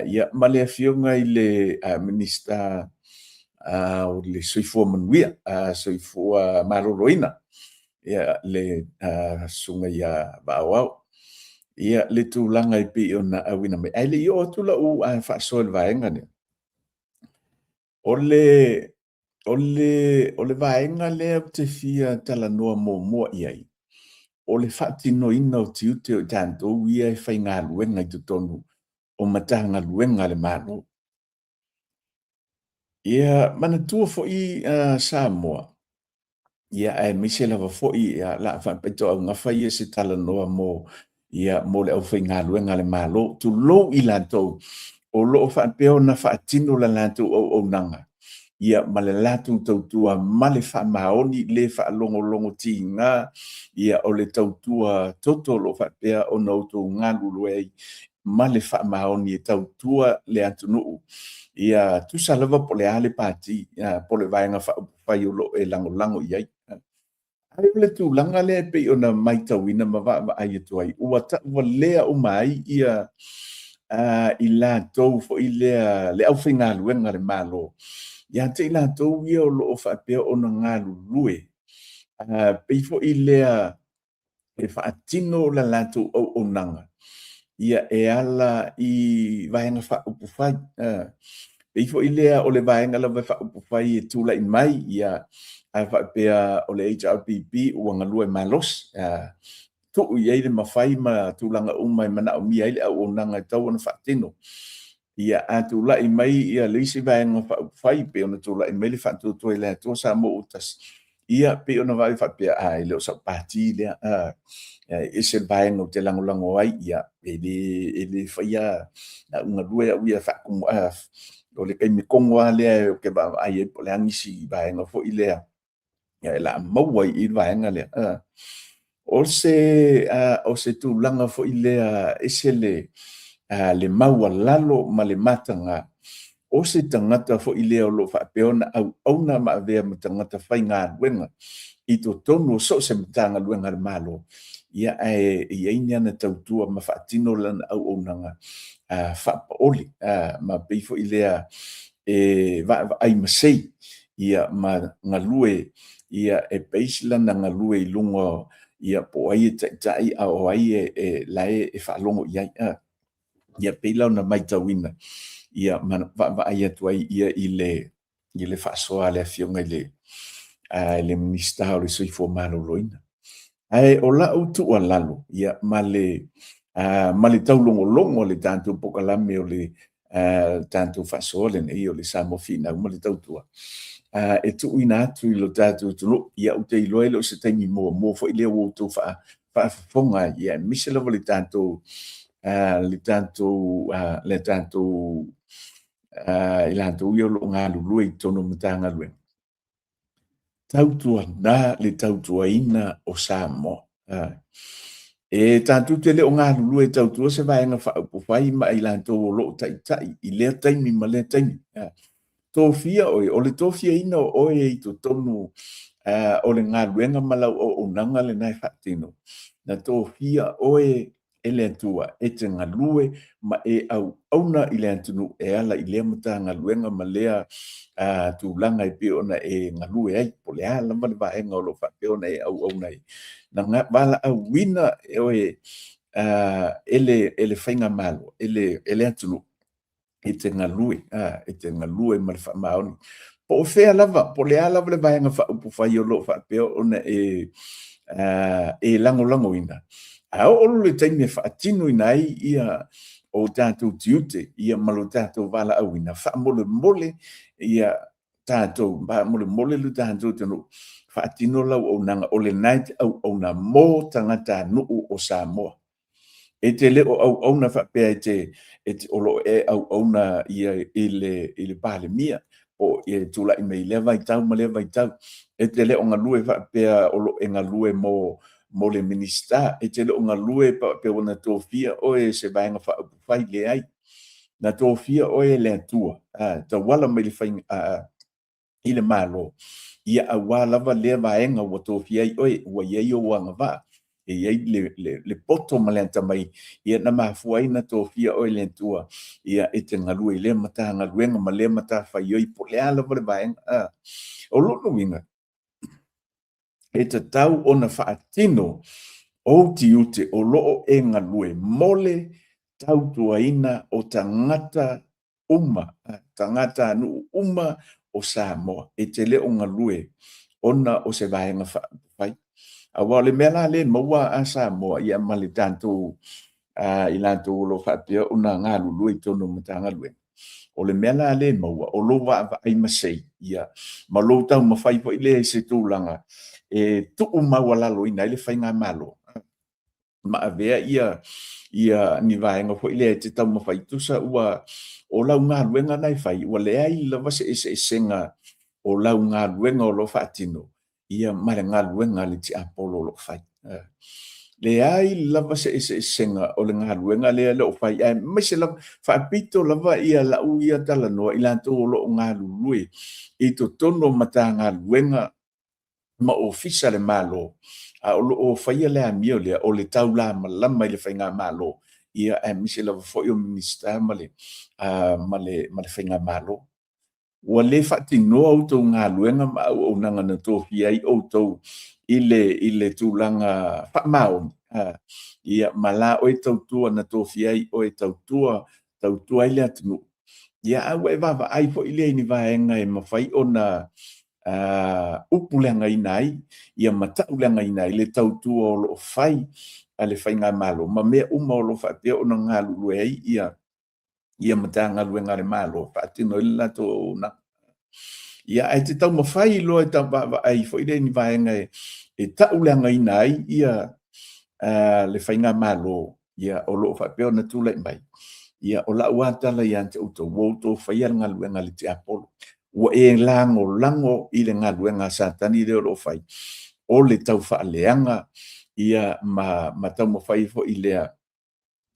ia ma le Afioga i le Minisita o le Soifua Manuia, Soifua Maloloina, ia le Susuga ia Vaaoao. Ia le tulaga e pei ona auina mai. Ae le i oo atu lau faasoa i le vaega lea, o le, o le, o le vaega lea ou te fia talanoa muamua i ai, o le faatinoina o tiute o i tatou ia e faigaluega i totonu o Matagaluega a le Malo. Ia manatua foi Samoa, ia aemaise lava foi ia la faapitoaugafa ia se talanoa mo ia mo le aufaigaluega a le Malo, tulou i latou o lo o faapea ona faatino le latou auaunaga ia ma le latou tautua ma le faamaoni le faalogologo tiga ia o le tautua toto o lo o faapea ona outou galulue ai. ma le faamaoni e tautua le atunuu, ia tusa lava po o le a le pati po o le Vaega Faaupufai o lo o e lagolago i ai. Ae o le tulaga lea e pei ona matauina ma vaavaai atu ai, ua tauvalea uma ai ia i latou foi lea le aufaigaluega a le Malo ia te i latou ia o lo o faapea ona galulue, pei foi lea e faatino le latou auaunaga e ala i Vaega Faaupufai. E pei foi lea o le Vaega lava Faaupufai e tulai mai, a faapea o le HRPP ua galue malosi, tuu i ai le mafai ma tulaga uma e manaomia ai le auaunaga e tatau ona faatino. Ia, a tulai mai le isi Vaega Faaupufai pei ona tulai mai le Faatuatua i le Atua Samoa ua Tasi, ia pei ona vaai faapea, a, e le o sau pati lea, e ese le vaega ou te lagolago ai, ia, e le faia au galue au ia faatumu, o le taimi tonu lava lea ou te vaavaai ai po o le a nisi vaega foi lea o le a maua i i le vaega lea. O se tulaga foi lea e ese le maualalo ma le mataga o se tagata foi lea o lo o faapea ona auauna ma avea ma tagata faigaluega i totonu o so o se Matagaluega a le Malo, ae i ai ni ana tautua ma faatino lana auaunaga faapaole, ma pei foi lea e vaavaai masei ma galue e base lana galue i luga po o ai e taitai a o ai la e faalogo i ai. Ia pei la ona matauina ma vaavaai atu ai i le faasoa a le Afioga i le Minisita o le Soifua Maloloina. Ae o lau tuualalo ma le taulogologo a le tatou polokalame o le tatou faasoa lenei o le Samoa Finau ma le Tautua, e tuuina atu i lo tatou atunuu. Ia ou te iloa e le o se taimi muamua foi lea ua outou faafofoga ai, aemaise lava le tatou i latou ia o lo o galulue i totonu o Matagaluega, tautuana le tautuaina o Samoa. E tatou te le o galulue e tautua se Vaega Faaupufai ma i latou o lo o taitai i lea taimi ma lea taimi. Tofia oe, o le tofiaina o oe i totonu o le galuega ma lau auaunaga lena e faatino, na tofia oe e le Atua e te galue ma e auauna i le atunuu e ala i lea Matagaluega ma lea tulaga e pei ona e galue ai, po o le a lava le vaega o lo o faapea ona e auauna ai. Na valaauina oe e le faigamalo, e le atunuu, e te galue, e te galue ma le faamaoni. Po o fea lava, po o le a lava le Vaega Faaupufai o lo o faapea ona e lagolagoina, a oo loa i le taimi e faatinoina ai ia o tatou tiute ma lo tatou valaauina, faamolemole ia tatou, faamolemole lo tatou atunuu, faatino lau auaunaga, o lena e te auauna mo tagatanuu o Samoa. E te le o auauna faapea o lo o e auauna i le Palemia po o e tulai mai i lea vaitau ma lea vaitau. E te le o galue faapea o lo o e galue mo le Minisita. E te le o galue faapea ua na tofia oe e se Vaega Faaupufai, leai. Na tofia oe e le Atua e tauala mai i le Malo, ia aua lava lea vaega ua tofia ai oe, ua i ai ou agavaa, e i ai le poto ma le atamai, ia na mafua ai ona tofia oe e le Atua e te galue i lea Matagaluega ma lea matafaioi po o le a lava le vaega. O lona uiga, e tatau ona faatino ou tiute o lo o e galue mo le tautuaina o tagata uma, tagatanuu uma o Samoa. E te le o galue ona o se Vaega Faaupufai. Aua o le mea la lea e maua a Samoa ia ma le tatou i latou o lo o faapea ona galulue i totonu o Matagaluega, o le mea la lea e maua, o lou vaavaai masei ma lou taumafai foi lea i se tulaga e tuumaualaloina ai le faigamalo ma avea ia ni vaega foi lea e te taumafai tusa ua o lau galuega na e fai ua leai lava se eseesega o lau galuega o lo o faatino ma le galuega a le tiapolo o lo o fai. Leai lava se eseesega o le galuega lea e le o fai, aemaise lava faapito lava ia lau ia talanoa i latou o lo o galulue i totonu o Matagaluega ma Ofisa a le Malo, a o lo o faia le amio lea o le taulamalama i le faigamalo, ia aemaise lava foi o Minisita ma le faigamalo. Ua le faatinoa outou galuega ma auaunaga na tofia ai outou i le tulaga faamaoni, ia ma la oe tautua na tofia ai oe e tautua, tautua ai le atunuu. Ia a ua e vaavaai foi lea i ni vaega e mafai ona upuleagaina ai, ia ma tauleagaina ai le tautua o lo o fai a le faigamalo ma mea uma o lo o faapea ona galulue ai ia ia Matagaluega a le Malo e faatino ai le latou auaunaga. Ia, ae te taumafai loa e tau vaavaai foi lea i ni vaega e tauleagaina ai ia le faigamalo ia o lo o faapea ona tulai mai. Ia, o lau lava tala ia te outou, ua outou faia le galuega a le tiapolo. Ua e lagolago i le galuega a Satani lea o lo o fai, o le taufaaleaga ia ma taumafai foi lea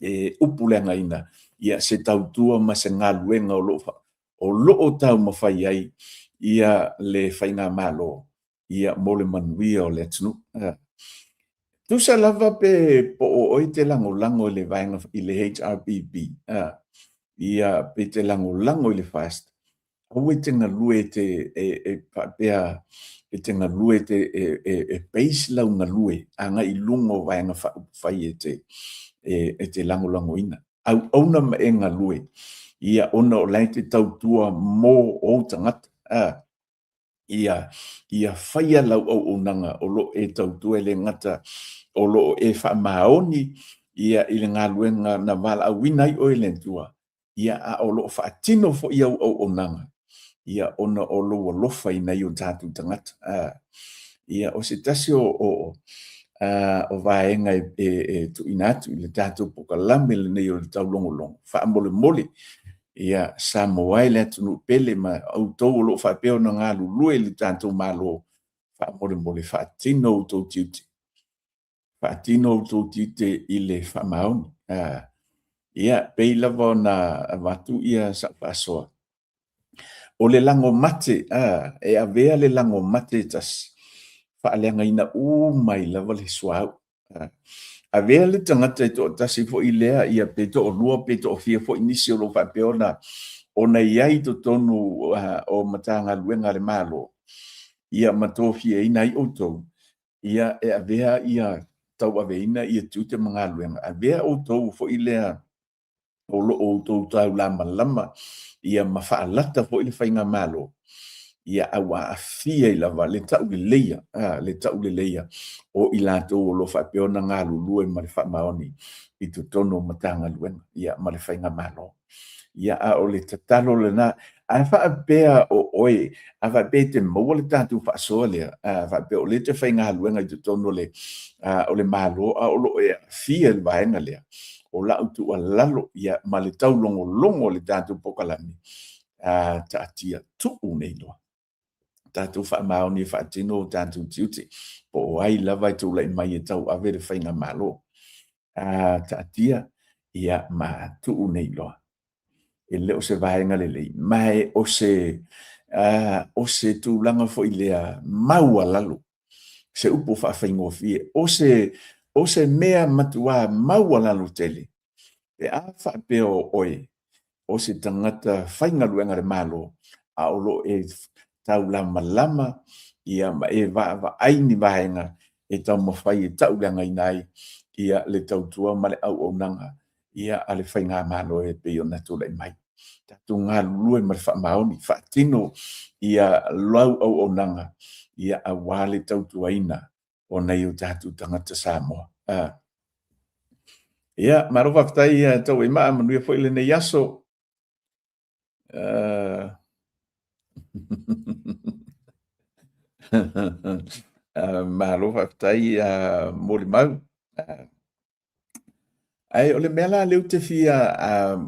e upuleagaina ia se tautua ma se galuega o lo o taumafai ai ia le faigamalo ia mo le manuia o le atunuu. Tusa lava pe po o oe te lagolago i le vaega i le HRPP, ia pe te lagolago i le FAST, aua e te galue e te e faapea e te galue e te e base lau galue agai i luga o Vaega Faaupufai e te e te lagolagoina. Auauna ma e galue ia ona o la e te tautua mo ou tagata. Ia ia faia lau auaunaga o lo o e tautua e le gata o lo o e faamaoni ia i le galuega na valaauina ai oe e le Atua, ia a o lo o faatino foi au auaunaga ia ona o lou alofa i nai o tatou tagata. Ia o se tasi o vaega e tuuina atu i le tatou polokalame lenei o le taulogologo, faamolemole ia Samoa e le atunuu pele ma outou o lo o faapea ona galulue i le tatou Malo, faamolemole faatino outou tiute. Faatino outou tiute i le faamaoni. Ia, pei lava ona avatu ia sau faasoa, o le lago mate, e avea le lago mate e tasi, faaleagaina uma ai lava le suauu. Avea le tagata e toatasi foi lea, ia pe toalua pe toafia foi nisi o lo o faapea ona i ai i totonu o Matagaluega a le Malo, ia ma tofiaina ai outou, ia e avea ia tauaveina ia tiute ma galuega, avea outou foi lea o lo o outou taulamalama ia ma faalata foi le faigamalo, ia a ua aafia ai lava le tauleleia, le tauleleia o i latou o lo o faapea ona galulue ma le faamaoni i totonu o Matagaluega ia ma le faigamalo. Ia, a o le tatalo lena, a faapea o oe, a faapea e te maua le tatou faasoa lea, a faapea o lea e te faigaluega i totonu o le, o le Malo, a o lo o e aafia i le vaega lea, o lau tuualalo ia ma le taulogologo o le tatou polokalame, taatia, tuu nei loa. Tatou faamaoni e faatino o tatou tiute, po o ai lava e tulai mai e tauave le faigamalo. Taatia ia ma tuu nei loa. E le o se vaega lelei, ma e o se, o se tulaga foi lea maualalo, se upu faafaigofie, o se, o se mea matuā maualalo tele, pe a faapea o oe o se tagata faigaluega a le Malo, a o lo o e taulamalama ia ma e vaavaai ni vaega e taumafai e tauleagaina ai ia le tautua ma le auaunaga ia a le faigamalo e pei ona tulai mai. Tatou galulue ma le faamaoni, faatino ia lau auaunaga ia aua le tautuaina o nai o tatou tagata Samoa. Ia, malo faafetai ia Tauaimaa, manuia foi lenei aso. Malo faafetai molimau. Ae o le mea la lea ou te fia,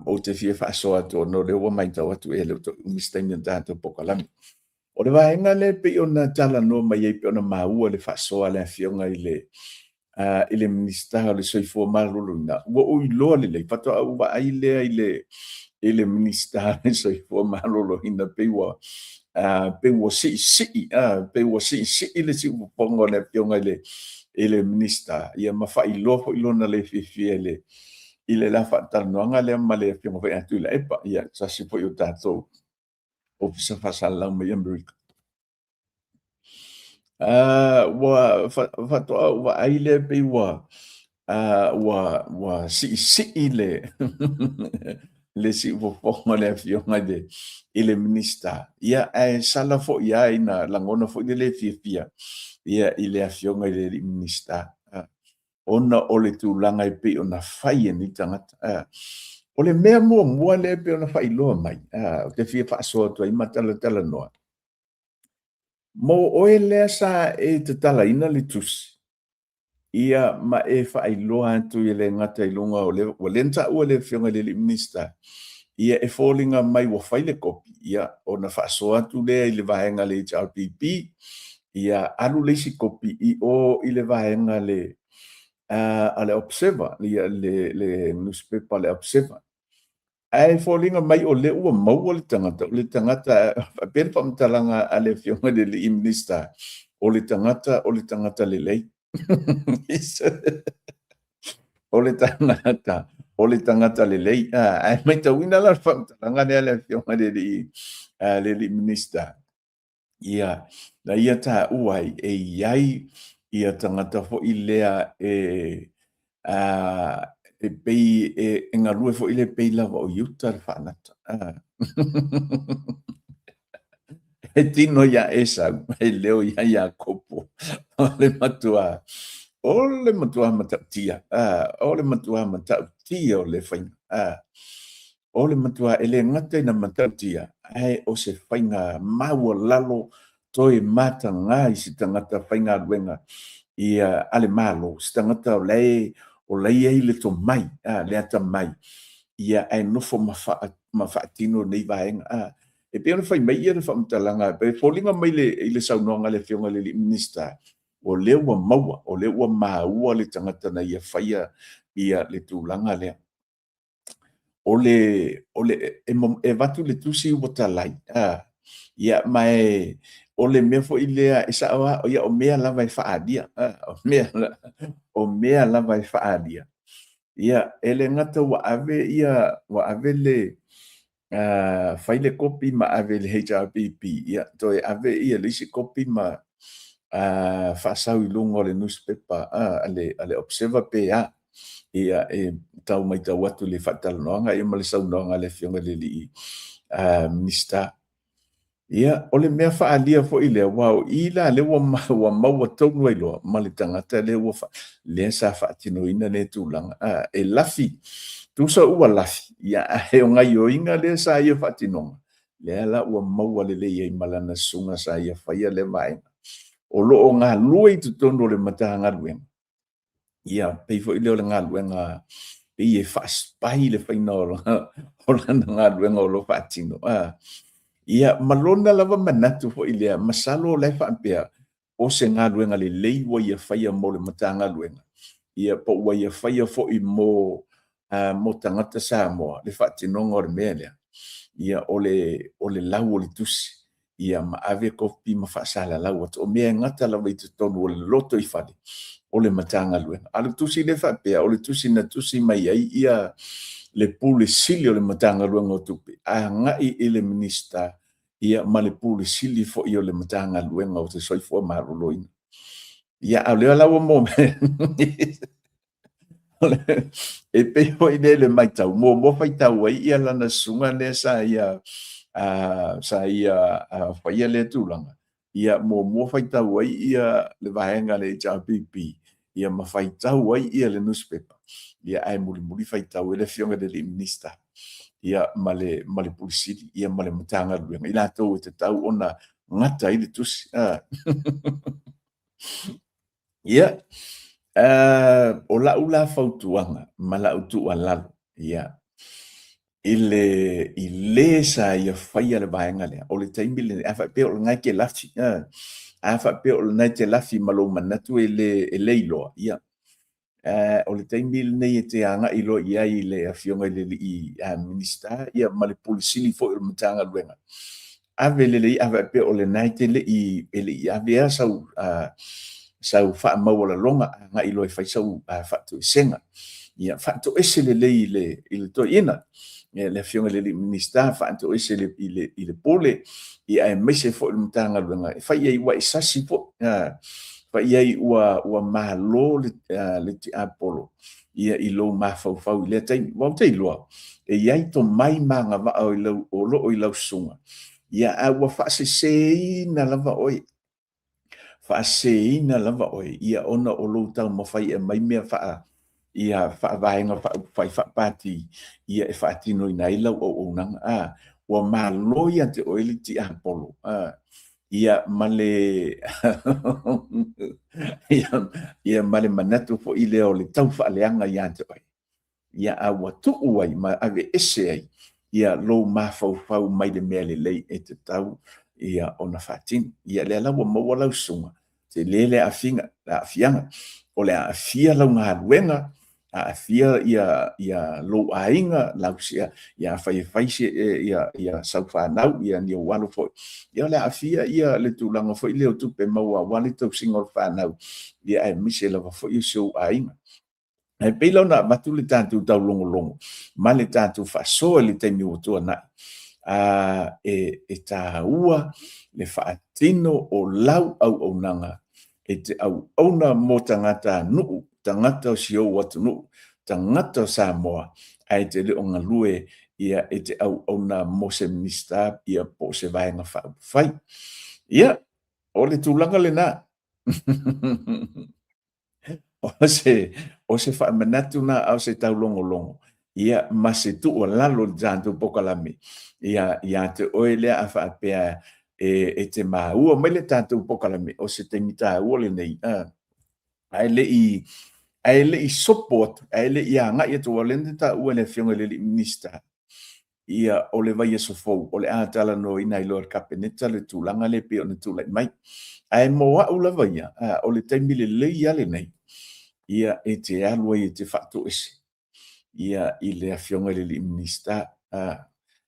ou te fia faasoa atu ona o lea ua matau atu e le o toe umi se taimi o le tatou polokalame. O le vaega lea e pei ona talanoa mai ai pei ona maua le faasoa a le Afioga i le i le Minisita o le Soifua Maloloina, ua ou iloa lelei, faatoa ou vaai lea i le i le Minisita o le Soifua Maloloina pei ua pei ua siisii, pei ua siisii le siufofoga o le Afioga i le i le Minisita, ia ma faailoa foi lona le fiafia i le i le la faatalanoaga lea ma le Afioga foi ia Tuilaepa, ia se tasi foi o tatou Ofisa Faasalalau mai Amerika. Ua faatoa ou vaai lea pei ua ua ua siisii le le siufofoga o le Afioga i le i le Minisita, ia ae sala foi lava ina lagona foi le le fiafia ia i le Afioga i le alii Minisita, ona o le tulaga e pei ona fai e nei tagata. O le mea muamua lea e pei ona faailoa mai, ou te fia faasoa atu ai ma talatalanoa, Mo oe lea sa e tatalaina le tusi, ia ma e faailoa atu e le gata i luga o le, ua le na taua e le Afioga i le alii Minisita, ia e foliga mai ua fai le kopi, ia ona faasoa atu lea i le vaega a le HRPP, ia alu le isi kopi i o i le vaega a le, a le Observer, ia le, le nusipepa a le Observer. Ae foliga mai o lea ua maua le tagata, o le tagata, faapea le faamatalaga a le Afioga i le alii Minisita, o le tagata, o le tagata lelei. O le tagata, o le tagata lelei. Ae matauina la le faamatalaga lea a le Afioga i le alii, le alii Minisita, ia, na ia taua ai e i ai ia tagata foi lea e e pei e galue foi lea pei lava o Iuta le faanata. E tino iā Esau, e leo iā Iakopo. O le matua, o le matua matautia, o le matua matautia o le faiga. O le matua e le gata ina matautia, ae o se faiga maualalo toe mataga i se tagata faigaluega ia a le Malo, se tagata o la e o la e i ai le tomai, a, le atamai, ia ae nofo ma ma faatino nei vaega. A, e pei ona fai mai ia le faamatalaga, e foliga mai le, i le saunoaga a le Afioga i le alii Minisita, o lea ua maua, o lea ua maua le tagata na ia faia ia le tulaga lea. O le, o le, e, e avatu le tusi ua talai, a, ia, ma e, o le mea foi lea, e sao lava, ia, o mea lava e faaalia, a, o mea, o mea lava e faaalia. Ia, e le gata ua ave ia, ua ave le, fai le kopi ma ave i le HRPP, ia, toe ave ia le isi kopi ma faasau i luga o le nusipepa a le Observer pe a. Ia, e tau matau atu i le faatalanoaga ia ma le saunoaga a le Afioga i le alii Minisita. Ia, o le mea faaalia foi lea, aua o i la lea ua, ua maua tonu ai loa ma le tagata lea ua fa, lea sa faatinoina lea tulaga. A, e lafi, tusa ua lafi, ia, ae o gaioiga lea sa ia faatinoga, lea la ua maua lelei ai ma lana susuga sa ia faia lea vaega. O lo o galue i totonu o le Matagaluega, Ia, pei foi lea o le galuega pei e faa-spy le faiga o lana galuega o lo o faatino. Ia, ma lona lava manatu foi lea, masalo o la e faapea, o se galuega lelei ua ia faia mo le Matagaluega, ia po ua ia faia foi mo mo tagata Samoa le faatinoga o le mea lea. Ia, o le, o le lau o le tusi, ia ma ave kopi ma faasalalau atu. O mea e gata lava i totonu o le lotoifale o le Matagaluega. A o le tusi lea faapea, o le tusi na tusi mai ai ia le Pule Sili o le Matagaluega o Tupe agai i le Minisita ia ma le Pule Sili foi o le Matagaluega o le Soifua Maloloina. Ia, a o lea la ua mo E pei foi lea le matau, muamua faitau ai ia lana susuga lea sa ia sa ia faia lea tulaga, ia muamua faitau ai ia le vaega a le HRPP, ia ma faitau ai ia le nusipepa, ia ae mulimuli faitau ai le Afioga i le alii Minisita, ia ma le ma le Pule Sili, ia ma le Matagaluega, i latou e tatau ona gata ai le tusi. Ia, o lau la fautuaga ma lau tuualalo, ia, i le, i le sa ia faia le vaega lea, o le taimi lenei, a faapea o lena e te lafi, a faapea o lena e te lafi ma lou manatu e le, e le iloa, ia. O le taimi lenei e te agai loa i ai i le Afioga i le alii Minisita ia ma le Pule Sili foi o le Matagaluega, ave lelei, a faapea o lena e te le i, e le i avea sau, sau faamaualaloga, agai loa e fai sau faatoesega. Ia faatoese lelei i le, i le toeaina, le Afioga i le alii Minisita, faatoese i le, i le Pule, ia aemaise foi o le Matagaluega, e fai i ai ua e sasi foi, fai i ai ua, ua malo le, le tiapolo, ia i lou mafaufau i lea taimi. Aua ou te iloa, e i ai tomai ma agavaa o, lau, o lo o i lau susuga, ia a ua faaseseina lava oe, faaseseina lava oe, ia ona o lou taumafai e aumai mea faa, ia faavaega faaupufai faapati, ia e faatinoina ai lau auaunaga. A, ua malo ia te oe le tiapolo, a, ia ma le ia, ia ma le manatu foi lea o le taufaaleaga ia te oe. Ia a ua tuu ai ma aveese ai ia lou mafaufau mai le mea lelei e tatau ia ona faatino. Ia lea la ua maua lau susuga, tele le aafiga, le aafiaga. O le aafia lau galuega, aafia ia, ia lou aiga, lau sia, ia afai e fai se, ia, ia sau fanau, ia ni ou alo foi. Ia o le aafia ia le tulaga foi lea o tupe maua aua le tausiga o le fanau, ia aemaise lava foi o si ou aiga. Ae pei la ona avatu le tatou taulogologo ma le tatou faasoa i le taimi ua tuanai, e, e taua le faatino o lau auaunaga e te auauna mo tagatanuu, tagata o si ou atunuu, tagata o Samoa, ae e te le o galue ia e te auauna mo se Minisita ia po o se Vaega Faaupufai. Ia, o le tulaga lena. O se, o se faamanatu na a o se taulogologo, ia ma se tuualalo i le tatou polokalame, ia, ia te oe lea a faapea e, e te maua mai le tatou polokalame, o se taimi taua lenei, a, ae le i, ae le i sopo atu, ae le i agai atu, aua o lea na taua e le Afioga i le alii Minisita, ia o le vaiaso fou o le a talanoaina ai loa e le Kapeneta le tulaga lea e pei ona tulai mai. Ae mo au lava ia, o le taimi lelei lava lenei, ia e te alu ai e te faatoese ia i le Afioga i le alii Minisita,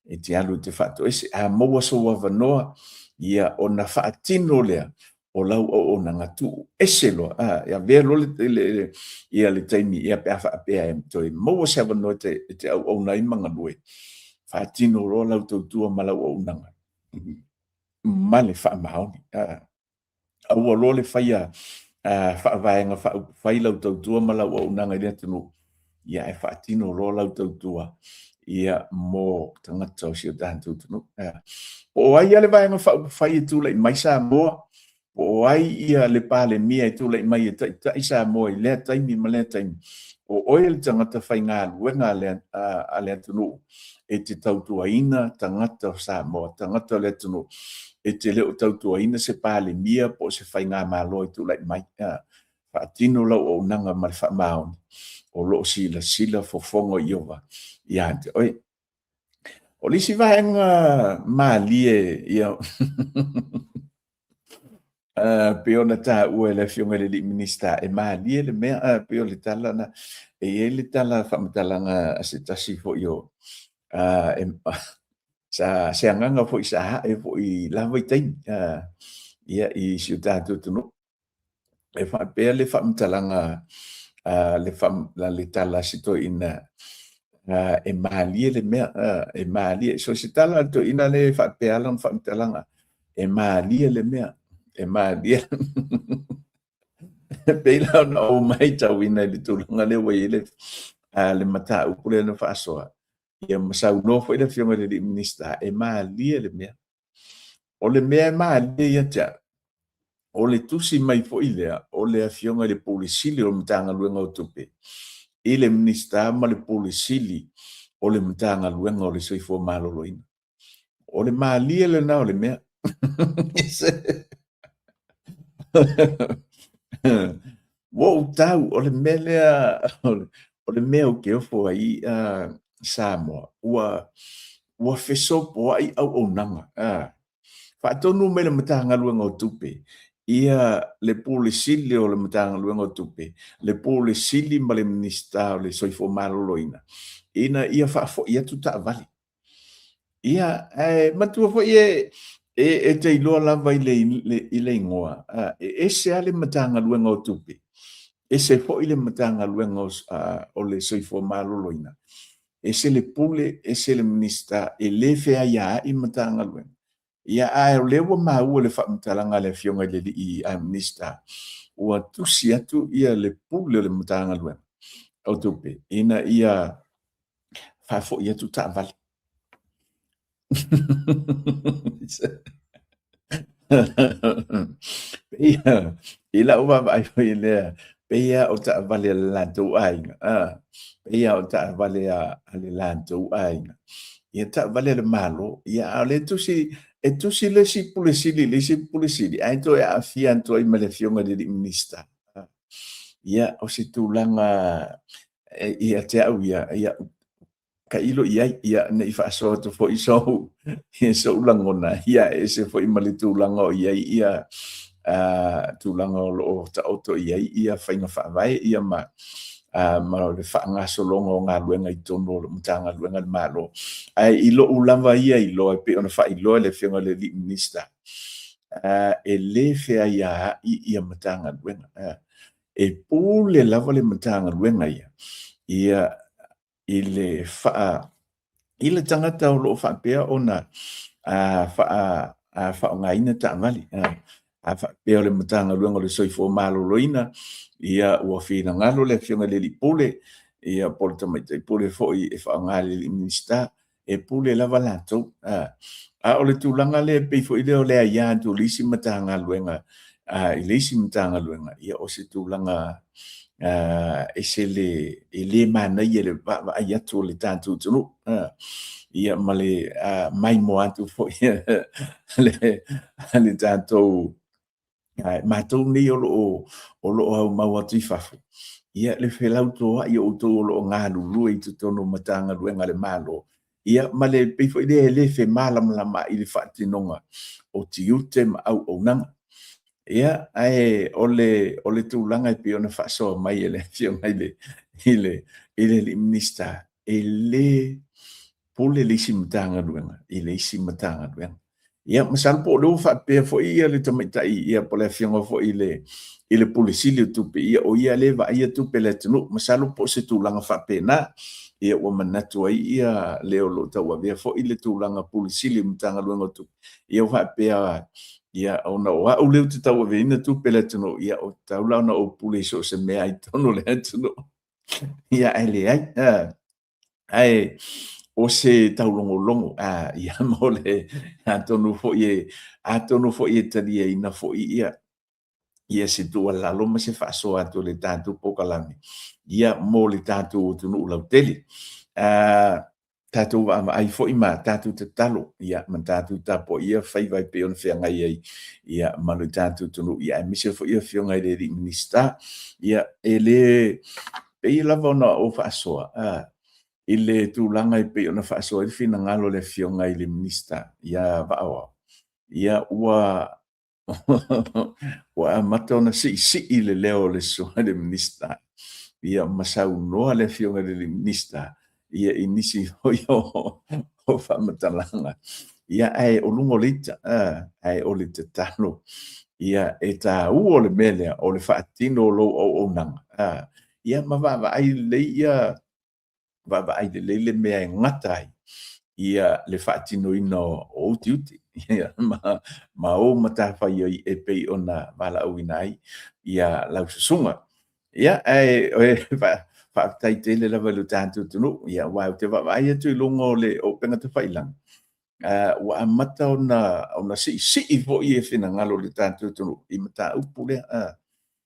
e te alu e te faatoese. A maua sou avanoa, ia ona faatino lea o lau auaunaga tuu ese loa, a, e avea loa le, le, le, ia le taimi, ia pe a faapea e toe maua se avanoa e te, e te auauna ai ma galue, faatino loa lau tautua ma lau auaunaga ma le faamaoni. A, aua loa le faia faavaega faaupufai lau tautua ma lau auaunaga i le atunuu, ia ae faatino loa lau tautua ia mo tagata o si o tatou atunuu. Po o ai ia le Vaega Faaupufai e tulai mai Samoa, po o ai ia le Palemia e tulai mai e taitai Samoa i lea taimi ma lea taimi, o oe le tagata faigaluega a le, a, a le atunuu e te tautuaina tagata o Samoa, tagata o le atunuu, e te le o tautuaina se Palemia po o se faigamalo e tulai mai. Faatino lau auaunaga ma le faamaoni, o lo o silasila fofoga o Ieova ia te oe. O le isi vaega malie ia pei ona taua e le Afioga i le alii Minisita, e malie le mea, pei o le tala na, e i ai le tala faamatalaga a se tasi foi o sa se agaga foi sa ae foi i la vaitaimi ia i si o tatou atunuu. E faapea le faamatalaga a le, le tala a si toeaina, e malie le mea, e malie. So se tala a le toeaina lea e faapea lana faamatalaga, e malie le mea, e malie. E pei la ona ou matauina i le tulaga lea ua i ai le, le mataupu lea na faasoa, ia ma saunoa foi le Afioga i le alii Minisita, e malie le mea. O le mea e malie ia te au, o le tusi mai foi lea o le Afioga i le Pule Sili o le Matagaluega o Tupe i le Minisita ma le Pule Sili o le Matagaluega o le Soifua Maloloina. O le malie lena o le mea. Ua ou tau, o le mea lea, o le mea ou te ofo ai Samoa, ua, ua fesopoai auaunaga. Faatonu mai le Matagaluega o Tupe Ia le Pule Sili o le Matagaluega o Tupe, le Pule Sili ma le Minisita o le Soifua Maloloina, ina ia faafoi atu taavale. Ia, ae matua foi e e te iloa lava i le igoa, e ese lava le Matagaluega o Tupe, ese foi le Matagaluega o le Soifua Maloloina, ese le Pule, ese le Minisita, e le feaiaai Matagaluega. Ia, ae o lea ua maua le faamatalaga a le Afioga i le alii Minisita, ua tusi atu ia le Pule o le Matagaluega o Tupe ina ia faafoi atu taavale. Ia, i lau vaavaai foi lea, pei lava o taavale a le latou aiga, pei lava o taavale a le latou aiga. Ia taavale a le Malo, ia a o lea e tusi, e tusi le isi Pule Sili i le isi Pule Sili, ae toe aafia atu ai ma le Afioga i le alii Minisita. Ia, o se tulaga ia te au ia, ia, tailo i ai, ia, ne i faasoa atu foi sou, sou lagona, ia, e ese foi ma le tulaga o i ai ia, tulaga o lo o taoto i ai ia faiga faavae, ia ma, ma le faagasologa o galuega i totonu o Matagaluega a le Malo. Ae i lou lava ia iloa e pei ona faailoa e le Afioga i le alii Minisita, e le feaiaai ia Matagaluega. E pule lava le Matagaluega ia, ia i le faa i le tagata o lo o faapea ona faa faaaogaina taavale. A faapea o le Matagaluega o le Soifua Maloloina, ia ua finagalo le Afioga i le Alii Pule, ia po o le Tamaitai Pule foi e faaaoga e le Alii Minisita, e pule lava latou. A o le tulaga lea e pei foi lea o le aia atu o le isi Matagaluega i le isi Matagaluega, ia o se tulaga ese le, e le manaia i le vaavaai atu o le tatou atunuu, ia ma le maimoa atu foi a le tatou matou nei o lo o aumau atu i fafo, ia le felautoa'i o outou o lo o galulue i totonu o Matagaluega a le Malo, ia ma le pei foi lea e le femalamalamaai i le faatinoga o tiute ma auaunaga. Ia, ae o le tulaga e pei ona faasoa mai e le Afioga i le alii Minisita, e le pule le isi Matagaluega i le isi Matagaluega. Ia, masalo po o lea ua faapea foi ia le tamaitai ia po o le afioga foi i le Pule Sili o Tupe, ia o ia lea e vaaia tupe a le atunuu. Masalo po o se tulaga faapena, ia ua manatu ai ia le o lo o tauavea foi le tulaga Pule Sili o le Matagaluega o Tupe, ia ua faapea, ia ona o au lea ou te tauaveina tupe a le atunuu, ia ua tatau la ona ou pule i so o se mea i totonu o le atunuu. Ia ae leai. Ae o se taulogologo ia mo le atonu foi e atonu foi e taliaina foi ia ia se tuualalo ma se faasoa atu o le tatou polokalame ia mo le tatou atunuu lautele. Tatou vaavaai foi ma tatou tatalo ia ma tatou tapuaia faiva e pei ona feagai ai ia ma le tatou atunuu ia aemaise foi Afioga i le alii Minisita. Ia e le pei lava ona ou faasoa i le tulaga e pei ona faasoa ai le finagalo o le Afioga i le Minisita ia Vaaoao, ia ua ua amata ona siisii le leo o le Susuga i le Minisita, ia ma saunoa le Afioga i le Minisita ia i nisi foi o faamatalaga, ia ae o luga o le ita, ae o le tatalo, ia e taua le mea lea o le faatino o lou auaunaga, ia ma vaavaai lelei ia vaavaai lelei le mea e gata ai ia le faatinoina o ou tiute ma ma ou matafaioi e pei ona valaauina ai ia lau susuga. Ia, ae faafetai tele lava i lo tatou atunuu, ia, aua ou te vaavaai atu i luga o le upega tafailagi, ua amata ona siisii foi e finagalo o le tatou atunuu i mataupu lea,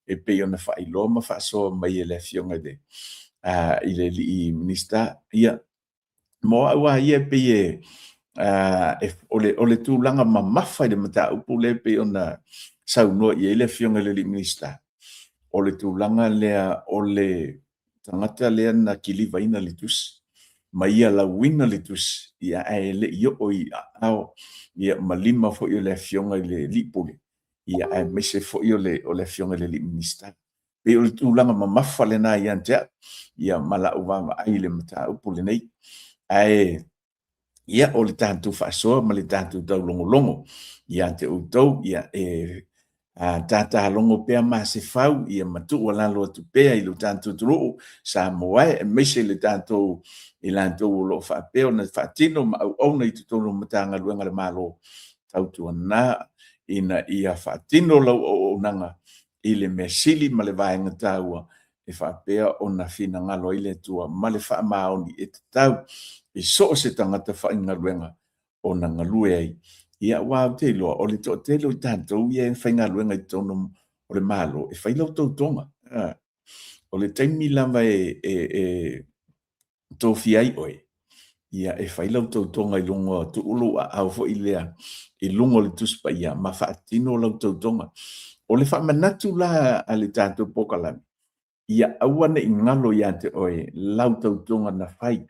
e pei ona faailoa ma faasoa mai e le Afioga i le alii Minisita. Ia, mo au lava ia e pei e, o le tulaga mamafa i le mataupu lea e pei ona saunoa i ai le Afioga i le alii Minisita, o le tulaga lea o le tagata lea na kilivaina le tusi ma ia lauina le tusi, ia ae le i oo i aao ia ma lima foi o le Afioga i le Alii Pule. ia aemaise foi o le o le Afioga i le alii Minisita. Pei o le tulaga mamafa lena ia te au, ia ma lau vaavaai i le mataupu lenei. Ae ia o le tatou faasoa ma le tatou taulogologo ia te outou, ia e tatalogo pea Masefau ia ma tuualalo atu pea i lo tatou atunuu Samoa e, aemaise le tatou i latou o lo o faapea ona faatino ma auauna i totonu o Matagaluega a le Malo, tautuana ina ia faatino lau auaunaga i le mea sili ma le vaega taua e faapea ona finagalo ai le Atua ma le faamaoni e tatau i so o se tagata faigaluega ona galue ai. Ia, aua ou te iloa, o le toatele o i tatou ia e faigaluega i totonu o le Malo, e fai lau tautoga. O le taimi lava e tofia ai oe, ia e fai lau tautoga i luga, tuu lou aao foi lea i luga o le Tusi Paia ma faatino lau tautoga. O le faamanatu la a le tatou polokalame, ia aua ne i galo ia te oe lau tautoga na fai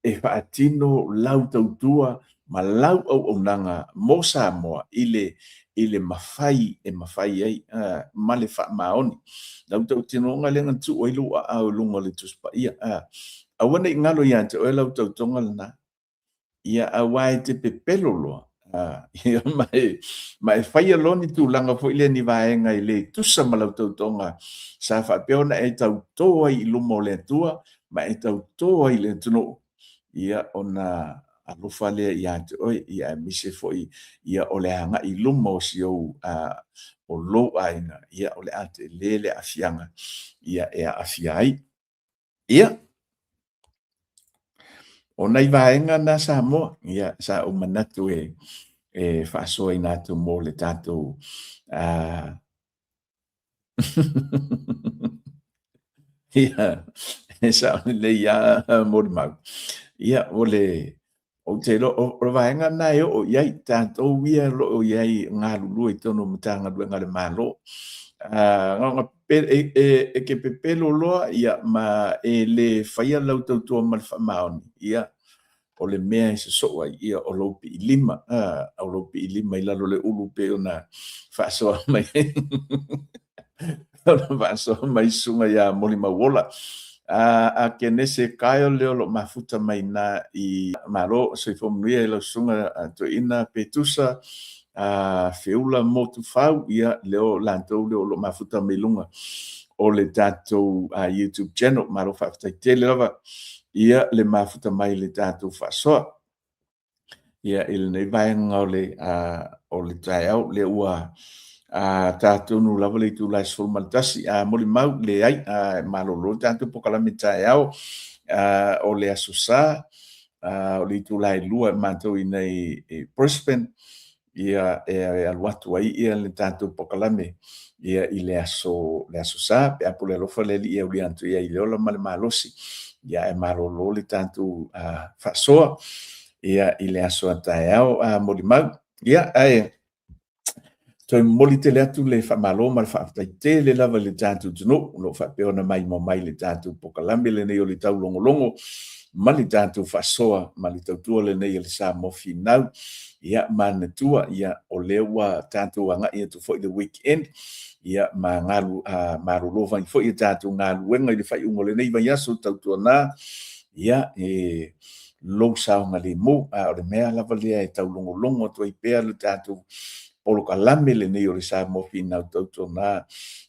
e faatino lau tautua ma lau auaunaga mo Samoa i le i le mafai e mafai ai ma le faamaoni. Lau tautinoga lea na tuu ai lou aao i luga o le Tusi Paia. Aua ne i galo ia te oe lau tautoga lena. Ia, aua e te pepelo loa, ia, ma e faia loa ni tulaga foi lea, ni vaega e le tusa ma lau tautoga sa faapea ona e tauto ai i luma o le Atua ma e tauto ai i le atunuu, ia ona alofa lea ia te oe, ia aemaise foi ia o le agai i luma o si ou o lou aiga, ia o le a tele le aafiaga ia e aafia ai. Ia, o nai vaega na Samoa, ia sa ou manatu e faasoaina atu mo le tatou Ia, e sao lelei lava molimau. Ia, o le, ou te iloa, o le vaega lena e oo i ai tatou ia o lo o i ai galulue i totonu o Matagaluega a le Malo. E te pepelo loa ia ma e le faia lau tautua ma le faamaoni, ia, o le mea e sosoo ai, ia, o lou piilima, o lou piilima i lalo o le ulu pei ona faasoa mai ona faasoa mai susuga ia Molimauola. A Kenese Kyle lea o lo o mafuta mai na i Malo, soifua manuia i lau susuga Toeaina Petusa, Feula Motufau, ia, lea o latou lea o lo o mafuta mai luga o le tatou YouTube channel. Malo faafetai tele lava ia le mafuta mai le tatou faasoa. Ia, i lenei vaega o le taeao, lea ua ta tonu lava le itula e 11. A molimau, leai, malolo le tatou polokalame taeao o le Aso Sa, o le itula e 2 matou i inei i Brisbane, ia e alu atu ai ia le tatou polokalame ia i le aso le Aso Sa pe a pule alofa le Alii e aulia atu i ai i le ola ma le malosi. Ia ae malolo le tatou faasoa ia i le aso a taeao a molimau. Ia ae toe momoli tele atu le faamalo ma le faafetai tele lava i le tatou atunuu o lo o faapea ona maimoa mai le tatou polokalame lenei o le taulogologo ma le tatou faasoa ma le tautua lenei a le Samoa Finau. Ia, manatua, ia, o lea ua tatou agai atu foi i le weekend, ia, ma galu, malolo mai foi a tatou galuega i le faaiuga o lenei vaiaso, tautuana, ia, e lou saogalemu. A o le mea lava lea e taulogologo atu ai pea le tatou polokalame lenei o le Samoa Finau, tautuana,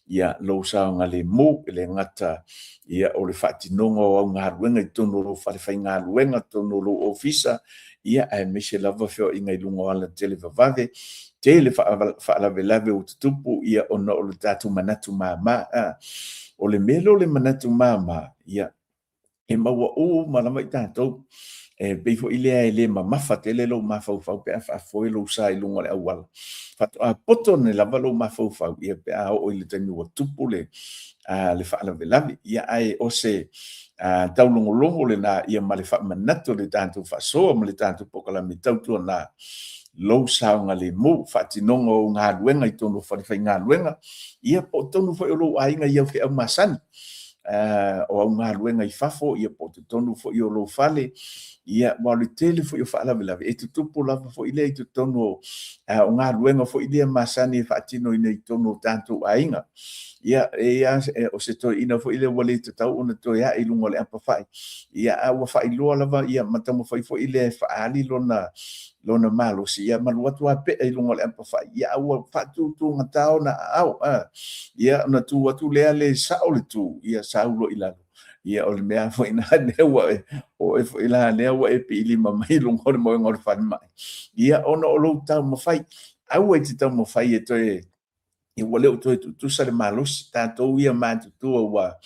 ia, lou saogalemu, e le gata ia o le faatinoga o au galuega i totonu o lou falefaigaluega, totonu o lou ofisa, ia aemaise lava feoaiga i luga o alatele vavave, tele faalavelave ua tutupu ia ona o le tatou manatu mama. O le mea lea o le manatu mama, ia e maua uma lava i tatou. E pei foi lea e le mamafa tele lou mafaufau pe a faafoe lou sa i luga o le auala. Faatoa poto ane lava lou mafaufau ia pe a oo i le taimi ua tupu le faalavelave. Ia ae o se taulogologo lena ia ma le faamanatu o le tatou faasoa ma le tatou polokalame tautuana lou saogalemu, faatinoga o galuega i totonu o falefaigaluega, ia po o totonu foi o lou aiga i au feau masani, o au galuega i fafo, ia po o totonu foi o lou fale. Ia, aua o le tele foi o faalavelave e tutupu lava foi lea i totonu o o galuega foi lea masani e faatinoina i totonu o tatou aiga. Ia, e i ai lava o se toeaina foi lea ua le tatau ona toe ae i luga o le apafai, ia a ua faailoa lava ia ma taumafai foi lea e faaali lona lona malosi, ia ma alu atu lava pee i luga o le apafai, ia a ua faatutugata ona aao, ia ona tu atu lea le sao le tu, ia sau loa i lalo. Ia o le mea foi lena lea ua e o oe foi la lea ua e piilima mai i luga o le moega o le falemai, ia ona o lou taumafai. Aua e te taumafai e toe, ua le o toe tutusa le malosi, tatou ia matutua ua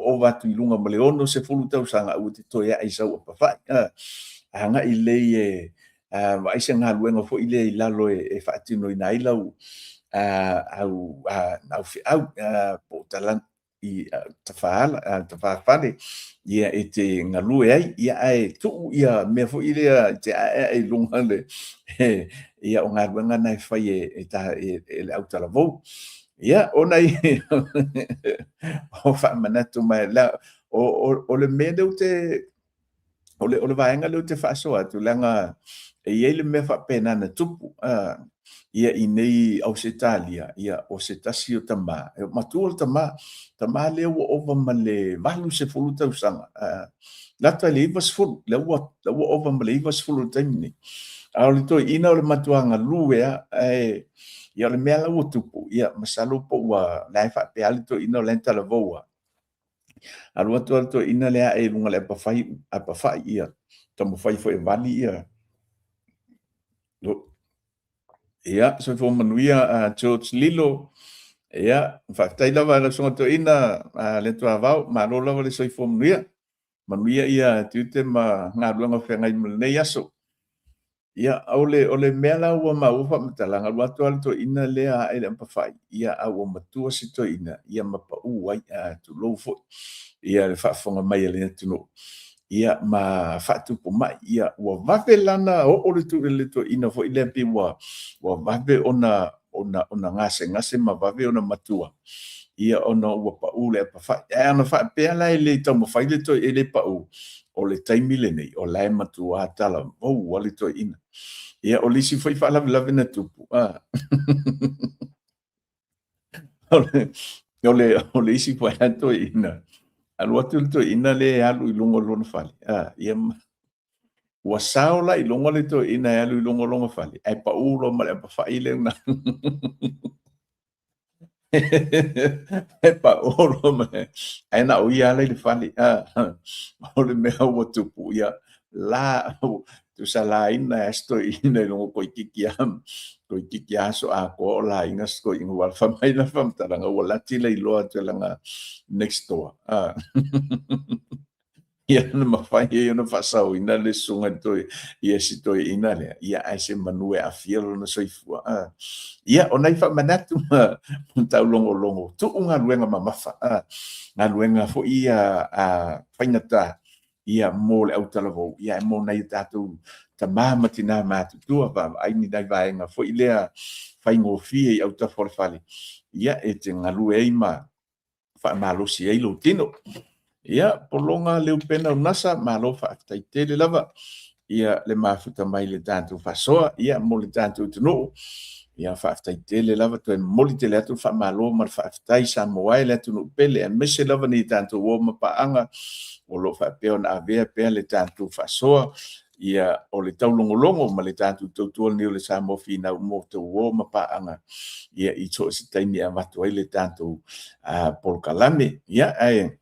ova atu i luga ma le 60 tausaga, aua e te toe ae i sau apafai. Agai lelei e vaai se galuega foi lea i lalo e faatinoina ai lau au feau po o talanta i tafafale ia e te galue ai, ia ae tuu ia mea foi lea e te aeae i luga le ia o galuega na e fai e e le autalavou. Ia ona i o faamanatu mai la o le mea lea ou te o le vaega lea ou te faasoa atu, leaga e i ai le mea faapena na tupu ia i nei Ausetalia, ia o se tasi o tama, e matua le tama, tama lea ua ova ma le 80 tausaga, lata i le 90, lea ua ova ma le 90 i le taimi nei. A o le toeaina o le matua galue lava, ae ia o le mea la ua tupu, ia masalo po ua, la e faapea lava le toeaina o la e talavou lava, Alu atu lava le toeaina lea ae i luga o le apafai, apafai ia, taumafai foi e vali ia. Ia, soifua manuia George Lilo. Ia, faafetai lava lau susuga toeaina Leatuavao, malo lava le soifua manuia. Manuia ia tiute ma galuega o feagai ma lenei aso. Ia, o le, o le mea la ua maua faamatalaga, alu atu lava le toeaina lea ae i le apafai, ia, a ua matua si toeaina, ia ma pau ai, a tulou foi, ia le faafofoga mai a le atunuu, ia ma faatupu mai. Ia, ua vave la ona oo le, le toeaina foi lea pei ua, ua vave ona, ona, ona gasegase ma vave ona matua, ia ona ua pau le apafai. Ae ana faapea la e le taumafai le toe e le pau, o le taimi lenei, o la e matua talavou lava le toeaina. Ia, o le isi foi faalavelave na tupu, a o le isi foi lava toeaina, alu atu le toeaina lea e alu i luga o lona fale, a, ia, ua sao la i luga le toeaina e alu i luga o lona fale, ae pau loa ma le apafai lea na. E pau loa ma ae na o ia ala i le fale. O le mea ua tupu, ia, la, tusa laina e se toeaina i luga toeitiiti lava, toeitiiti lava aso atoa o laina se toeaina, ua fai mai le faamatalaga ua lati le iloa atu e lana next door. Ia na mafai ai ona faasaoina le susuga i toe ia si toeaina lea, ia ae se manu e aafia lona soifua. Ia, o nai faamanatu ma taulogologo, tuu galuega mamafa, galuega foi ia a faigata, ia mo le autalavou, ia ae mo nai o tatou tama ma tina matutua, vaavaai ni nai vaega foi lea faigofie i autafa o le fale, ia e te galue ai ma faamalosi ai lou tino. Ia, pologa Leupena Unasa, malo faafetai tele lava ia le mafuta mai le tatou faasoa, ia mo le tatou atunuu. Ia faafetai tele lava, toe momoli tele atu le faamalo ma le faafetai Samoa e le atunuu pele, aemaise lava ni tatou uo ma paaga o lo o faapea ona avea pea le tatou faasoa ia o le taulogologo ma le tatou tautua lenei o le Samoa Finau mo tou uo ma paaga ia i so o se taimi e avatu ai le tatou polokalame. Ia, ae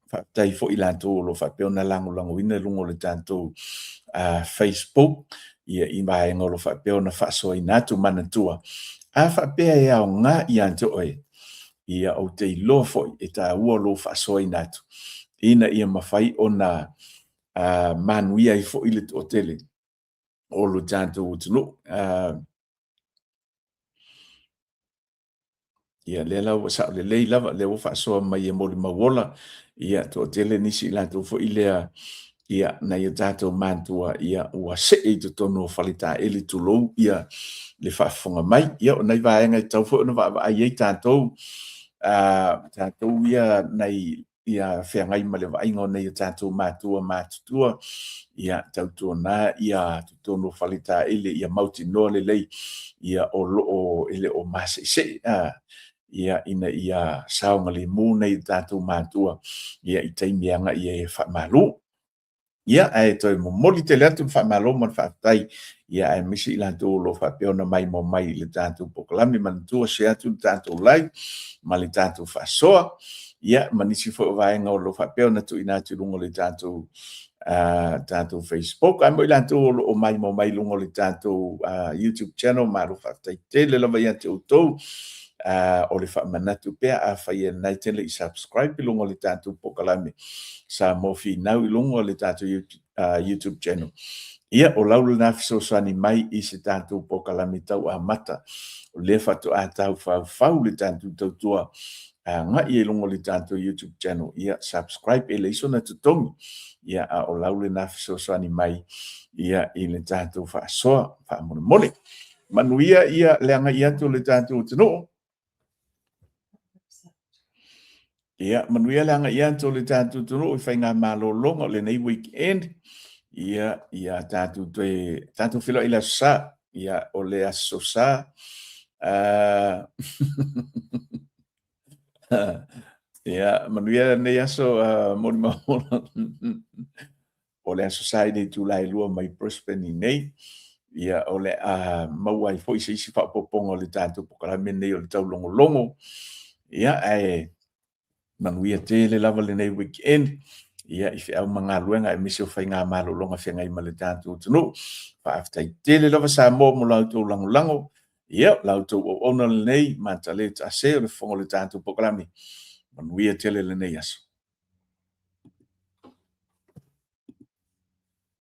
faafetai foi i latou o lo o faapea ona lagolagoina i luga o le tatou Facebook ia i vaega o lo o faapea ona faasoaina atu. Manatua, a faapea e aoga ia te oe, ia ou te iloa foi e taua lou faasoaina atu ina ia mafai ona manuia ai foi le toatele o lo tatou atunuu. Ia lea la ua sao lelei lava, lea ua faasoa mai e molimau ola, ia toatele nisi i latou foi lea, ia nai o tatou matua, ia ua see i totonu o faletaeli tulou ia le faafofoga mai. Ia o nai vaega e tatau foi ona vaavaai i ai tatou, tatou ia nai ia feagai ma le vaaiga o nei o tatou matua matutua, ia tautuana ia totonu o faletaele ia mautinoa lelei ia o lo o e le o maseesee ia ina ia saogalemu nei o tatou matua ia i taimi e agai ai e faamalu. Ia, ae toe momoli tele atu le faamalo ma le faafetai, ia aemaise i latou o lo o faapea ona maimoa mai i le tatou polokalame. Manatua share atu le tatou live ma le tatou faasoa, ia ma nisi foi o vaega o lo o faapea ona tuuina atu i luga o le tatou tatou Facebook. Ae mo i latou o lo o maimoa mai i luga o le tatou YouTube channel, malo faafetai tele lava ia te outou. O le faamanatu pea, afai e na e te le i subscribe i luga o le tatou polokalame Samoa Finau i luga o le tatou YouTube channel, ia o lau lena fesoasoani mai i se tatou polokalame tau amata, o lea faatoa taufaufau le tatou tautua agai i luga o le tatou YouTube channel. Ia subscribe, e leai sona totogi, ia a o lau lena fesoasoani mai ia i le tatou faasoa faamolemole. Manuia ia le agai atu o le tatou atunuu. Ia, manuia le agai atu o le tatou atunuu i faigamalologa o lenei weekend. Ia, ia tatou toe, tatou feiloai i le Aso Sa. Ia, o le Aso Sa, ia, manuia lenei aso, molimau. O le Aso Sa i le itula e 2 mai Brisbane i nei, ia, o le a maua ai foi se isi faaopoopoga o le tatou polokalame lenei o le taulogologo. Ia, ae manuia tele lava lenei weekend, ia, i feau ma galuega aemaise o faigamalologa feagai ma le tatou atunuu. Faafetai tele lava Samoa mo la outou lagolago, ia, la outou auauna lenei, Matale Taase o le fofoga o le tatou polokalame. Manuia tele lenei aso.